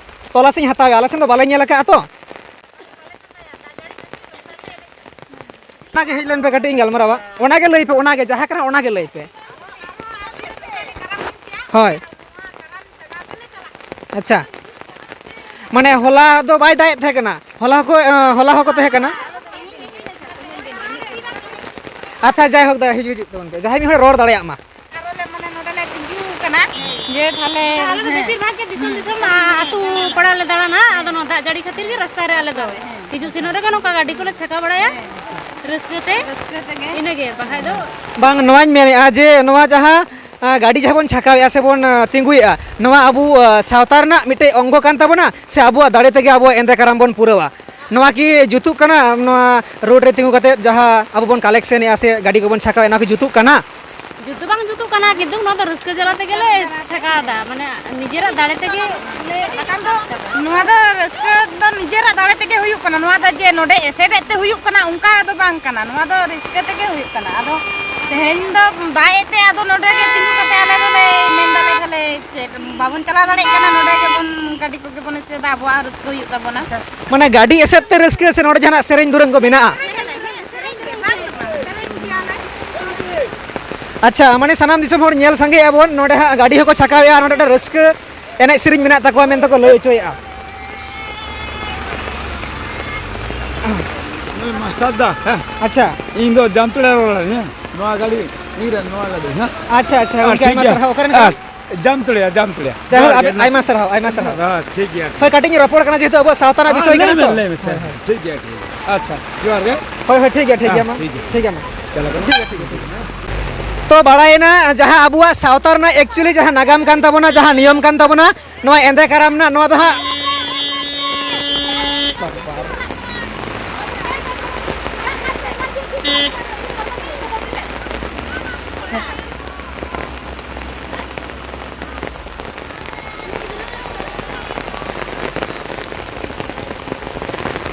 ᱛᱚᱞᱟᱥ ᱤᱧ ᱦᱟᱛᱟᱣᱟ, ᱟᱞᱮ ᱥᱮᱱ ᱫᱚ ᱵᱟᱞᱮ ᱧᱮᱞ ᱟᱠᱟᱫᱼᱟ ᱛᱚ᱾ ᱚᱱᱟᱜᱮ ᱦᱮᱡ ᱞᱮᱱ ᱯᱮ, ᱠᱟᱹᱴᱤᱡ ᱤᱧ ᱜᱟᱞᱢᱟᱨᱟᱣᱟ᱾ ᱚᱱᱟᱜᱮ ᱞᱟᱹᱭ ᱯᱮ, ᱚᱱᱟᱜᱮ ᱡᱟᱦᱟᱸ ᱠᱟᱱᱟ ᱚᱱᱟᱜᱮ ᱞᱟᱹᱭ ᱯᱮ᱾ ᱦᱳᱭ᱾ ᱟᱪᱪᱷᱟ, ᱢᱟᱱᱮ ᱦᱚᱞᱟ ᱫᱚ ᱵᱟᱭ ᱫᱟᱜ ᱮᱫ ᱛᱟᱦᱮᱸ ᱠᱟᱱᱟ, ᱦᱚᱞᱟ ᱦᱚᱸᱠᱚ, ᱮᱸ, ᱦᱚᱞᱟ ᱦᱚᱸᱠᱚ ᱛᱟᱦᱮᱸ ᱠᱟᱱᱟ᱾ ᱟᱪᱪᱷᱟ, ᱡᱟᱭᱦᱳᱠ, ᱫᱟ, ᱦᱤᱡᱩᱜ, ᱦᱤᱡᱩᱜ ᱛᱟᱵᱚᱱ ᱯᱮ, ᱡᱟᱦᱟᱸᱭ ᱢᱤᱫ ᱦᱚᱲ ᱨᱚᱲ ᱫᱟᱲᱮᱭᱟᱜ ᱢᱟ᱾ ᱟᱨᱚ ᱞᱮ, ᱢᱟᱱᱮ, ᱱᱚᱰᱮ ᱞᱮ ᱛᱤᱸᱜᱩ ᱠᱟᱱᱟ, ᱡᱮ ᱛᱟᱦᱞᱮ ᱟᱞᱮ ᱫᱚ ᱦᱮᱸ᱾ ᱵᱮᱥᱤᱨ ᱵᱷᱟᱜᱽ ᱜᱮ ᱫᱤᱥᱚᱢ ᱫᱤᱥᱚᱢ, ᱟ-, ᱟᱹᱛᱩ ᱯᱟᱲᱟ ᱞᱮ ᱫᱟᱬᱟᱱᱟ᱾ ᱟᱫᱚ ᱱᱚᱣᱟ ᱫᱟᱜ ᱡᱟᱹᱲᱤ ᱠᱷᱟᱹᱛᱤᱨ ᱜᱮ ᱨᱟᱥᱛᱟ ᱨᱮ ᱟᱞᱮ ᱫᱚ ᱦᱮᱸ᱾ ᱦᱤᱡᱩᱜ ᱥᱮᱱᱚᱜ ᱨᱮᱜᱮ ᱱᱚᱝᱠᱟ ᱜᱟᱹᱰᱤ ᱠᱚᱞᱮ ᱪᱷᱟᱠᱟ ᱵᱟᱲᱟᱭᱟ᱾ ᱦᱮᱸ᱾ ᱨᱟᱹᱥᱠᱟᱹ ᱛᱮ᱾ ᱨᱟᱹᱥᱠᱟᱹ ᱛᱮᱜᱮ᱾ ᱤᱱᱟᱹᱜᱮ, ᱵᱟᱠᱷᱟᱡ ᱫᱚ ᱵᱟᱝ, ᱱᱚᱣᱟᱧ ᱢᱮᱱᱮᱫᱼᱟ ᱡᱮ ᱱᱚᱣᱟ ᱡᱟᱦᱟᱸ, ᱟ, ᱜᱟᱹᱰᱤ ᱡᱟᱦᱟᱸ ᱵᱚᱱ ᱪᱷᱟᱠᱟᱣᱮᱫᱼᱟ ᱥᱮ ᱵᱚᱱ, ᱟ, ᱛᱤᱸᱜᱩᱭᱮᱫᱼᱟ, ᱱᱚᱣᱟ ᱟᱵᱚ, ᱟ, ᱥᱟᱶᱛᱟ ᱨᱮᱱᱟᱜ ᱢᱤᱫᱴᱮᱡ ᱚᱝᱜᱚ ᱠᱟᱱ ᱛᱟᱵᱚᱱᱟ ᱥᱮ ᱟᱵᱚᱣᱟᱜ ᱫᱟᱲᱮ ᱛᱮᱜᱮ ᱟᱵᱚᱣᱟᱜ ᱮᱸᱫᱮ ᱠᱟᱨᱟᱢ ᱵᱚᱱ ᱯᱩᱨᱟᱹᱣᱟ? ᱱᱚᱣᱟ ᱠᱤ ᱡᱩᱛᱩᱜ ᱠᱟᱱᱟ? ᱱᱚᱣᱟ ᱨᱳᱰ ᱨᱮ ᱛᱤᱸᱜᱩ ᱠᱟᱛᱮ ᱡᱟᱦᱟᱸ ᱟᱵᱚ ᱵᱚᱱ ᱠᱟᱞᱮᱠᱥᱚᱱᱮᱫᱼᱟ ᱥᱮ ᱜᱟᱹᱰᱤ ᱠᱚᱵᱚᱱ ᱪᱷᱟᱠᱟᱣᱮᱫᱼᱟ, ᱱᱚᱣᱟ ᱠᱤ ᱡᱩᱛᱩᱜ ᱠᱟᱱᱟ? ᱡᱩᱛ ᱫᱚ ᱵᱟᱝ ᱡᱩᱛᱩᱜ ᱠᱟᱱᱟ, ᱠᱤᱱᱛᱩ ᱱᱚᱣᱟ ᱫᱚ ᱨᱟᱹᱥᱠᱟᱹ ᱡᱟᱞᱟ ᱛᱮᱜᱮ ᱞᱮ ᱪᱷᱟᱠᱟᱣ ᱮᱫᱟ, ᱢᱟᱱᱮ ᱱᱤᱡᱮᱨᱟᱜ ᱫᱟᱲᱮ ᱛᱮᱜᱮ ᱞᱮ᱾ ᱵᱟᱠᱷᱟᱱ ᱫᱚ ᱱᱚᱣᱟ ᱫᱚ ᱨᱟᱹᱥᱠᱟᱹ ᱫᱚ ᱱᱤᱡᱮᱨᱟᱜ ᱫᱟᱲᱮ ᱛᱮᱜᱮ ᱦᱩᱭᱩᱜ ᱠᱟᱱᱟ᱾ ᱱᱚᱣᱟ ᱫᱚ ᱡᱮ ᱱᱚᱰᱮ ᱮᱥᱮᱫ ᱮᱫ ᱛᱮ ᱦᱩᱭᱩᱜ ᱠᱟᱱᱟ, ᱚᱱᱠᱟ ᱫᱚ ᱵᱟᱝ ᱠᱟᱱᱟ᱾ ᱱᱚᱣᱟ ᱫᱚ ᱨᱟᱹᱥᱠᱟᱹ ᱛᱮᱜᱮ ᱦᱩᱭᱩᱜ ᱠᱟᱱᱟ᱾ ᱟᱫᱚ ᱛᱮᱦᱮᱧ ᱫᱚ ᱫᱟᱜ ᱮᱫ ᱛᱮ, ᱟᱫᱚ ᱱᱚᱰᱮ ᱜᱮ ᱛᱤᱸᱜᱩ ᱠᱟᱛᱮ ᱟᱞᱮ ᱫᱚᱞᱮ ᱢᱮᱱ ᱫᱟᱞᱮ, ᱛᱟᱦᱞᱮ ᱪᱮᱫ ᱵᱟᱵᱚᱱ ᱪᱟᱞᱟᱣ ᱫᱟᱲᱮᱭᱟᱜ ᱠᱟᱱᱟ, ᱱᱚᱰᱮ ᱜᱮᱵᱚᱱ ᱜᱟᱹᱰᱤ ᱠᱚᱜᱮ ᱵᱚᱱ ᱮᱥᱮᱫᱟ, ᱟᱵᱚᱣᱟᱜ ᱨᱟᱹᱥᱠᱟᱹ ᱦᱩᱭᱩᱜ ᱛᱟᱵᱚᱱᱟ᱾ ᱢᱟᱱᱮ ᱜᱟᱹᱰᱤ ᱮᱥᱮᱫ ᱛᱮ ᱨᱟᱹᱥᱠᱟᱹ ᱥᱮ ᱱᱚᱰᱮ ᱡᱟᱦᱟᱱᱟᱜ ᱥᱮᱨᱮᱧ ᱫᱩᱨᱟᱹᱝ ᱠᱚ ᱢᱮᱱᱟᱜᱼᱟ? ᱟᱪᱪᱷᱟ, ᱢᱟᱱᱮ ᱥᱟᱱᱟᱢ ᱫᱤᱥᱚᱢ ᱦᱚᱲ ᱧᱮᱞ ᱥᱟᱸᱜᱮᱭᱮᱫᱼᱟ ᱵᱚᱱ, ᱱᱚᱰᱮ ᱦᱟᱸᱜ ᱜᱟᱹᱰᱤ ᱦᱚᱸᱠᱚ ᱪᱷᱟᱠᱟᱣᱮᱫᱼᱟ, ᱱᱚᱰᱮ ᱢᱤᱫᱴᱟᱝ ᱨᱟᱹᱥᱠᱟᱹ ᱮᱱᱮᱡ ᱥᱮᱨᱮᱧ ᱢᱮᱱᱟᱜ ᱛᱟᱠᱚᱣᱟ ᱢᱮᱱᱛᱮ ᱠᱚ ᱞᱟᱹᱭ ᱦᱚᱪᱚᱭᱮᱫᱼᱟ᱾ ᱱᱩᱭ ᱢᱟᱥᱴᱟᱨ ᱫᱟ, ᱦᱮᱸ᱾ ᱟᱪᱪᱷᱟ᱾ ᱤᱧ ᱫᱚ ᱡᱟᱢᱛᱚᱲᱟ ᱨᱚᱲ ᱟᱹᱧ, ᱦᱮᱸ᱾ ᱱᱚᱣᱟ ᱜᱟᱹᱰᱤ, ᱤᱧ ᱨᱮᱱ ᱱᱚᱣᱟ ᱜᱟᱹᱰᱤ, ᱦᱮᱸ᱾ ᱟᱪᱪᱷᱟ, ᱟᱪᱪᱷᱟ, ᱦᱮᱸ, ᱜᱚᱢᱠᱮ, ᱴᱷᱤᱠ ᱟᱭᱢᱟ ᱜᱮᱭᱟ᱾ ᱥᱟᱨᱦᱟᱣ᱾ ᱚᱠᱟ ᱨᱮᱱ ᱠᱟᱱᱟ? ᱦᱮᱸ, ᱡᱟᱢᱛᱚᱲᱟ, ᱡᱟᱢᱛᱚᱲᱟ᱾ ᱡᱟᱭᱦᱳᱠ, ᱡᱚᱦᱟᱨ ᱜᱮ᱾ ᱟᱵᱤᱱ ᱟᱭᱢᱟ ᱥᱟᱨᱦᱟᱣ, ᱟᱭᱢᱟ ᱥᱟᱨᱦᱟᱣ᱾ ᱦᱮᱸ, ᱴᱷᱤᱠ ᱜᱮᱭᱟ, ᱴᱷᱤᱠ ᱦᱳᱭ, ᱜᱮᱭᱟ᱾ ᱠᱟᱹᱴᱤᱡ ᱤᱧ ᱨᱚᱯᱚᱲ ᱠᱟᱱᱟ, ᱡᱮᱦᱮᱛᱩ ᱟᱵᱚᱣᱟᱜ ᱥᱟᱶᱛᱟ ᱨᱮᱱᱟᱜ ᱦᱮᱸ, ᱵᱤᱥᱚᱭ ᱞᱟᱹᱭ ᱠᱟᱱᱟ ᱢᱮ, ᱛᱚ᱾ ᱞᱟᱹᱭ ᱢᱮ, ᱟᱪᱪᱷᱟ, ᱦᱳᱭ, ᱦᱳᱭ᱾ ᱴᱷᱤᱠ ᱜᱮᱭᱟ, ᱴᱷᱤᱠ ᱜᱮᱭᱟ᱾ ᱟᱪᱪᱷᱟ, ᱡᱚᱦᱟᱨ ᱜᱮ᱾ ᱦᱳᱭ, ᱦᱳᱭ, ᱴᱷᱤᱠ ᱜᱮᱭᱟ, ᱴᱷᱤᱠ ᱜᱮᱭᱟ, ᱦᱮᱸ, ᱢᱟ᱾ ᱴᱷᱤᱠ ᱜᱮᱭᱟ᱾ ᱴᱷᱤᱠ ᱜᱮᱭᱟ, ᱢᱟ᱾ ᱪᱟᱞᱟᱜ ᱠᱟᱱᱟ᱾ ᱴᱷᱤᱠ ᱜᱮᱭᱟ, ᱴᱷᱤᱠ ᱜᱮᱭᱟ, ᱴᱷᱤᱠ ᱜᱮᱭᱟ᱾ ᱛᱚ, ᱵᱟᱲᱟᱭᱮᱱᱟ, ᱡᱟᱦᱟᱸ ᱟᱵᱚᱣᱟᱜ ᱥᱟᱶᱛᱟ ᱨᱮᱱᱟᱜ actually ᱡᱟᱦᱟᱸ ᱱᱟᱜᱟᱢ ᱠᱟᱱ ᱛᱟᱵᱚᱱᱟ, ᱡᱟᱦᱟᱸ ᱱᱤᱭᱚᱢ ᱠᱟᱱ ᱛᱟᱵᱚᱱᱟ, ᱱᱚᱣᱟ ᱮᱸᱫᱮ ᱠᱟᱨᱟᱢ ᱨᱮᱱᱟᱜ, ᱱᱚᱣᱟ ᱫᱚ ᱦᱟᱸᱜ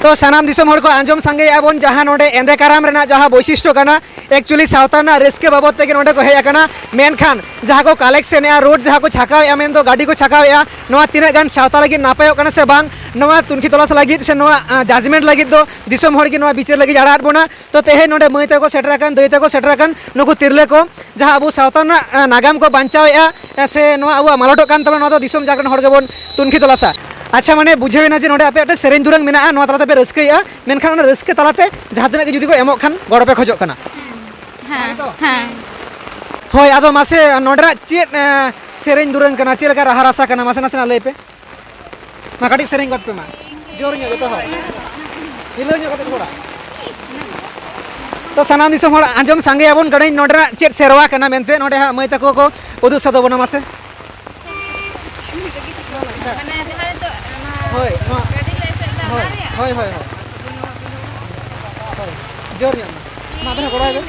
ᱛᱚ, ᱥᱟᱱᱟᱢ ᱫᱤᱥᱚᱢ ᱦᱚᱲ ᱠᱚ ᱟᱸᱡᱚᱢ ᱥᱟᱸᱜᱮᱭᱮᱫᱼᱟ ᱵᱚᱱ, ᱡᱟᱦᱟᱸ ᱱᱚᱰᱮ ᱮᱸᱫᱮ ᱠᱟᱨᱟᱢ ᱨᱮᱱᱟᱜ ᱡᱟᱦᱟᱸ ᱵᱳᱭᱥᱤᱥᱴᱚ ᱠᱟᱱᱟ, actually ᱥᱟᱶᱛᱟ ᱨᱮᱱᱟᱜ ᱨᱟᱹᱥᱠᱟᱹ ᱵᱟᱵᱚᱫ ᱛᱮᱜᱮ ᱱᱚᱰᱮ ᱠᱚ ᱦᱮᱡ ᱟᱠᱟᱱᱟ᱾ ᱢᱮᱱᱠᱷᱟᱱ ᱡᱟᱦᱟᱸ ᱠᱚ collection ᱮᱫᱼᱟ, road ᱡᱟᱦᱟᱸ ᱠᱚ ᱪᱷᱟᱠᱟᱣᱮᱫᱼᱟ, ᱢᱮᱱᱫᱚ ᱜᱟᱹᱰᱤ ᱠᱚ ᱪᱷᱟᱠᱟᱣᱮᱫᱼᱟ, ᱱᱚᱣᱟ ᱛᱤᱱᱟᱹᱜ ᱜᱟᱱ ᱥᱟᱶᱛᱟ ᱞᱟᱹᱜᱤᱫ ᱱᱟᱯᱟᱭᱚᱜ ᱠᱟᱱᱟ ᱥᱮ ᱵᱟᱝ, ᱱᱚᱣᱟ ᱛᱩᱱᱠᱷᱤ ᱛᱚᱞᱟᱥ ᱞᱟᱹᱜᱤᱫ ᱥᱮ ᱱᱚᱣᱟ, ᱟᱸ, judgement ᱞᱟᱹᱜᱤᱫ ᱫᱚ ᱫᱤᱥᱚᱢ ᱦᱚᱲ ᱜᱮ ᱱᱚᱣᱟ ᱵᱤᱪᱟᱹᱨ ᱞᱟᱹᱜᱤᱫ ᱟᱲᱟᱜ ᱵᱚᱱᱟ᱾ ᱛᱚ, ᱛᱮᱦᱮᱧ ᱱᱚᱰᱮ ᱢᱟᱹᱭ ᱛᱟᱠᱚ ᱥᱮᱴᱮᱨ ᱟᱠᱟᱱ, ᱫᱟᱹᱭ ᱛᱟᱠᱚ ᱥᱮᱴᱮᱨ ᱟᱠᱟᱱ, ᱱᱩᱠᱩ ᱛᱤᱨᱞᱟᱹ ᱠᱚ ᱡᱟᱦᱟᱸ ᱟᱵᱚ ᱥᱟᱶᱛᱟ ᱨᱮᱱᱟᱜ, ᱮ, ᱱᱟᱜᱟᱢ ᱠᱚ ᱵᱟᱧᱪᱟᱣᱮᱫᱼᱟ, ᱮ, ᱥᱮ ᱱᱚᱣᱟ ᱟᱵᱚᱣᱟᱜ ᱢᱟᱞᱚᱴᱚᱜ ᱠᱟᱱ ᱛᱟᱵᱚᱱᱟ, ᱱᱚᱣᱟ ᱫᱚ ᱫᱤᱥᱚᱢ ᱡᱟᱠ ᱨᱮᱱ ᱦᱚᱲ ᱜᱮᱵᱚᱱ ᱛᱩᱱᱠᱷᱤ ᱛᱚᱞᱟᱥᱟ᱾ ᱟᱪᱪᱷᱟ, ᱢᱟᱱᱮ ᱵᱩᱡᱷᱟᱹᱣ ᱮᱱᱟ ᱡᱮ ᱱᱚᱰᱮ ᱟᱯᱮ ᱢᱤᱫᱴᱮᱱ ᱥᱮᱨᱮᱧ ᱫᱩᱨᱟᱹᱝ ᱢᱮᱱᱟᱜᱼᱟ, ᱱᱚᱣᱟ ᱛᱟᱞᱟ ᱛᱮᱯᱮ ᱨᱟᱹᱥᱠᱟᱹᱭᱮᱫᱼᱟ, ᱢᱮᱱᱠᱷᱟᱱ ᱚᱱᱟ ᱨᱟᱹᱥᱠᱟᱹ ᱛᱟᱞᱟᱛᱮ ᱡᱟᱦᱟᱸ ᱛᱤᱱᱟᱹᱜ ᱜᱮ ᱡᱩᱫᱤ ᱠᱚ ᱮᱢᱚᱜ ᱠᱷᱟᱱ ᱜᱚᱲᱚ ᱯᱮ ᱠᱷᱚᱡᱚᱜ ᱠᱟᱱᱟ᱾ ᱦᱮᱸ, ᱦᱮᱸ᱾ ᱦᱳᱭ, ᱟᱫᱚ ᱢᱟᱥᱮ ᱱᱚᱰᱮᱱᱟᱜ ᱪᱮᱫ, ᱮ, ᱥᱮᱨᱮᱧ ᱫᱩᱨᱟᱹᱝ ᱠᱟᱱᱟ, ᱪᱮᱫ ᱞᱮᱠᱟ ᱨᱟᱦᱟ ᱨᱟᱥᱟ ᱠᱟᱱᱟ, ᱢᱟᱥᱮ ᱱᱟᱥᱮᱱᱟᱜ ᱞᱟᱹᱭ ᱯᱮ᱾ ᱢᱟ ᱠᱟᱹᱴᱤᱡ ᱥᱮᱨᱮᱧ ᱜᱚᱫ ᱯᱮ ᱢᱟ᱾ ᱡᱳᱨ ᱧᱚᱜ ᱡᱚᱛᱚ ᱦᱚᱲ᱾ ᱦᱤᱞᱟᱹᱣ ᱧᱚᱜ ᱠᱟᱛᱮ ᱛᱷᱚᱲᱟ᱾ ᱛᱚ ᱥᱟᱱᱟᱢ ᱫᱤᱥᱚᱢ ᱦᱚᱲ ᱟᱸᱡᱚᱢ ᱥᱟᱸᱜᱮᱭᱟᱵᱚᱱ ᱠᱟᱹᱱᱟᱹᱧ ᱱᱚᱸᱰᱮᱱᱟᱜ ᱪᱮᱫ ᱥᱮᱨᱣᱟ ᱠᱟᱱᱟ ᱢᱮᱱᱛᱮ, ᱱᱚᱸᱰᱮ ᱦᱟᱸᱜ ᱢᱟᱹᱭ ᱛᱟᱠᱚ ᱠᱚ ᱩᱫᱩᱜ ᱥᱚᱫᱚ ᱵᱚᱱᱟ ᱢᱟᱥᱮ᱾ ᱢᱟᱱᱮ ᱡᱟᱦᱟᱸ ᱱᱤᱛᱚᱜ ᱚᱱᱟ ᱦᱳᱭ, ᱱᱚᱣᱟ ᱜᱟᱹᱰᱤ ᱞᱮ ᱮᱥᱮᱫ ᱮᱫᱟ, ᱦᱳᱭ, ᱚᱱᱟ ᱨᱮᱭᱟᱜ? ᱦᱳᱭ, ᱦᱳᱭ, ᱦᱳᱭ᱾ ᱦᱳᱭ, ᱡᱳᱨ ᱧᱚᱜ ᱢᱟ᱾ ᱢᱟ ᱟᱵᱮᱱ ᱦᱚᱸ ᱜᱚᱲᱚᱭ ᱵᱮᱱ᱾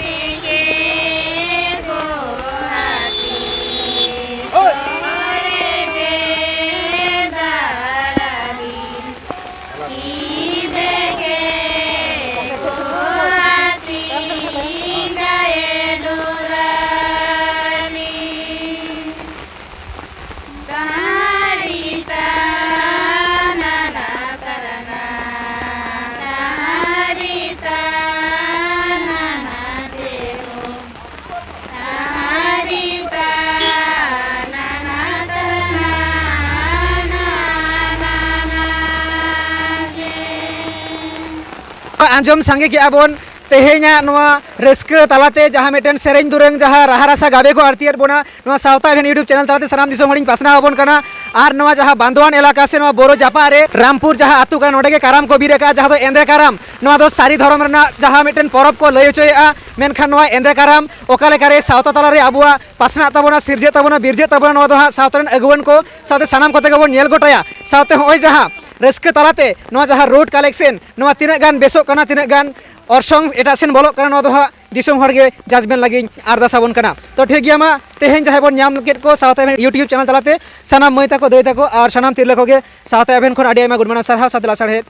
ᱟᱸᱡᱚᱢ ᱥᱟᱸᱜᱮ ᱠᱮᱜᱼᱟ ᱵᱚᱱ ᱛᱮᱦᱮᱧᱟᱜ ᱱᱚᱣᱟ ᱨᱟᱹᱥᱠᱟᱹ ᱛᱟᱞᱟᱛᱮ, ᱡᱟᱦᱟᱸ ᱢᱤᱫᱴᱮᱱ ᱥᱮᱨᱮᱧ ᱫᱩᱨᱟᱹᱝ ᱡᱟᱦᱟᱸ ᱨᱟᱦᱟ ᱨᱟᱥᱟ ᱜᱟᱵᱮ ᱠᱚ ᱟᱬᱛᱤᱭᱮᱫ ᱵᱚᱱᱟ, ᱱᱚᱣᱟ ᱥᱟᱶᱛᱟ ᱮᱵᱷᱮᱱ YouTube ᱪᱮᱱᱮᱞ ᱛᱟᱞᱟᱛᱮ ᱥᱟᱱᱟᱢ ᱫᱤᱥᱚᱢ ᱦᱚᱲᱤᱧ ᱯᱟᱥᱱᱟᱣ ᱟᱵᱚᱱ ᱠᱟᱱᱟ᱾ ᱟᱨ ᱱᱚᱣᱟ ᱡᱟᱦᱟᱸ ᱵᱟᱸᱫᱳᱣᱟᱱ ᱮᱞᱟᱠᱟ ᱥᱮ ᱱᱚᱣᱟ ᱵᱳᱨᱳ ᱡᱟᱯᱟᱜ ᱨᱮ ᱨᱟᱢᱯᱩᱨ ᱡᱟᱦᱟᱸ ᱟᱹᱛᱩ ᱠᱟᱱᱟ, ᱱᱚᱸᱰᱮ ᱜᱮ ᱠᱟᱨᱟᱢ ᱠᱚ ᱵᱤᱨ ᱟᱠᱟᱫᱼᱟ, ᱡᱟᱦᱟᱸ ᱫᱚ ᱮᱸᱫᱮ ᱠᱟᱨᱟᱢ᱾ ᱱᱚᱣᱟ ᱫᱚ ᱥᱟᱹᱨᱤ ᱫᱷᱚᱨᱚᱢ ᱨᱮᱱᱟᱜ ᱡᱟᱦᱟᱸ ᱢᱤᱫᱴᱮᱱ ᱯᱚᱨᱚᱵᱽ ᱠᱚ ᱞᱟᱹᱭ ᱦᱚᱪᱚᱭᱮᱫᱼᱟ, ᱢᱮᱱᱠᱷᱟᱱ ᱱᱚᱣᱟ ᱮᱸᱫᱮ ᱠᱟᱨᱟᱢ ᱚᱠᱟ ᱞᱮᱠᱟᱨᱮ ᱥᱟᱶᱛᱟ ᱛᱟᱞᱟᱨᱮ ᱟᱵᱚᱣᱟᱜ ᱯᱟᱥᱱᱟᱜ ᱛᱟᱵᱚᱱᱟ, ᱥᱤᱨᱡᱟᱹᱜ ᱛᱟᱵᱚᱱᱟ, ᱵᱤᱨᱡᱟᱹᱜ ᱛᱟᱵᱚᱱᱟ, ᱱᱚᱣᱟ ᱫᱚ ᱦᱟᱸᱜ ᱥᱟᱶᱛᱟ ᱨᱮᱱ ᱟᱹᱜᱩᱣᱟᱹᱱ ᱠᱚ ᱥᱟᱶᱛᱮ ᱥᱟᱱᱟᱢ ᱠᱚᱛᱮ ᱜᱮᱵᱚᱱ ᱧᱮᱞ ᱜᱚᱴᱟᱭᱟ᱾ ᱥᱟᱶᱛᱮ ᱦᱚᱸᱜᱼᱚᱭ ᱡᱟᱦᱟᱸ ᱨᱟᱹᱥᱠᱟᱹ ᱛᱟᱞᱟᱛᱮ ᱱᱚᱣᱟ ᱡᱟᱦᱟᱸ ᱨᱳᱰ ᱠᱟᱞᱮᱠᱥᱮᱱ, ᱱᱚᱣᱟ ᱛᱤᱱᱟᱹᱜ ᱜᱟᱱ ᱵᱮᱥᱚᱜ ᱠᱟᱱᱟ, ᱛᱤᱱᱟᱹᱜ ᱜᱟᱱ ᱚᱨᱥᱚᱝ ᱮᱴᱟᱜ ᱥᱮᱱ ᱵᱚᱞᱚᱜ ᱠᱟᱱᱟ, ᱱᱚᱣᱟ ᱫᱚ ᱦᱟᱸᱜ ᱫᱤᱥᱚᱢ ᱦᱚᱲ ᱜᱮ ᱡᱟᱡᱽᱢᱮᱱᱴ ᱞᱟᱹᱜᱤᱫ ᱤᱧ ᱟᱨᱫᱟᱥ ᱟᱵᱚᱱ ᱠᱟᱱᱟ᱾ ᱛᱚ ᱴᱷᱤᱠ ᱜᱮᱭᱟ, ᱢᱟ ᱛᱮᱦᱮᱧ ᱡᱟᱦᱟᱸᱭ ᱵᱚᱱ ᱧᱟᱢ ᱠᱮᱫ ᱠᱚ ᱥᱟᱶᱛᱟ ᱮᱵᱷᱮᱱ YouTube ᱪᱮᱱᱮᱞ ᱛᱟᱞᱟᱛᱮ, ᱥᱟᱱᱟᱢ ᱢᱟᱹᱭ ᱛᱟᱠᱚ, ᱫᱟᱹᱭ ᱛᱟᱠᱚ ᱟᱨ ᱥᱟᱱᱟᱢ ᱛᱤᱨᱞᱟᱹ ᱠᱚᱜᱮ ᱥᱟᱶᱛᱟ ᱮᱵᱷᱮᱱ ᱠᱷᱚᱱ ᱟᱹᱰᱤ ᱟᱭᱢᱟ ᱜᱩᱱ ᱢᱟᱱᱟᱣ ᱥᱟᱨᱦᱟᱣ ᱥᱟᱶᱛᱮ ᱞᱟᱥᱟᱲᱦᱮᱫ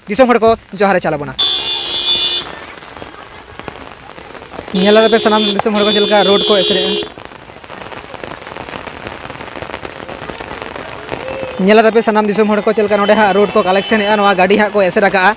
ᱫᱤᱥᱚᱢ ᱦᱚᱲ ᱠᱚ ᱡᱚᱦᱟᱨ ᱮ ᱪᱟᱞ ᱟᱵᱚᱱᱟ᱾ ᱧᱮᱞ ᱫᱟᱯᱮ ᱥᱟᱱᱟᱢ ᱫᱤᱥᱚᱢ ᱦᱚᱲ ᱠᱚ ᱪᱮᱫ ᱞᱮᱠᱟ ᱨᱳᱰ ᱠᱚ ᱮᱥᱮᱫᱮᱜᱼᱟ᱾ ᱧᱮᱞ ᱫᱟᱯᱮ ᱥᱟᱱᱟᱢ ᱫᱤᱥᱚᱢ ᱦᱚᱲ ᱠᱚ ᱪᱮᱫ ᱞᱮᱠᱟ ᱱᱚᱰᱮ ᱦᱟᱸᱜ ᱨᱳᱰ ᱠᱚ ᱠᱟᱞᱮᱠᱥᱮᱱᱮᱜᱼᱟ, ᱱᱚᱣᱟ ᱜᱟᱹᱰᱤ ᱦᱟᱸᱜ ᱠᱚ ᱮᱥᱮᱫ ᱟᱠᱟᱜᱼᱟ᱾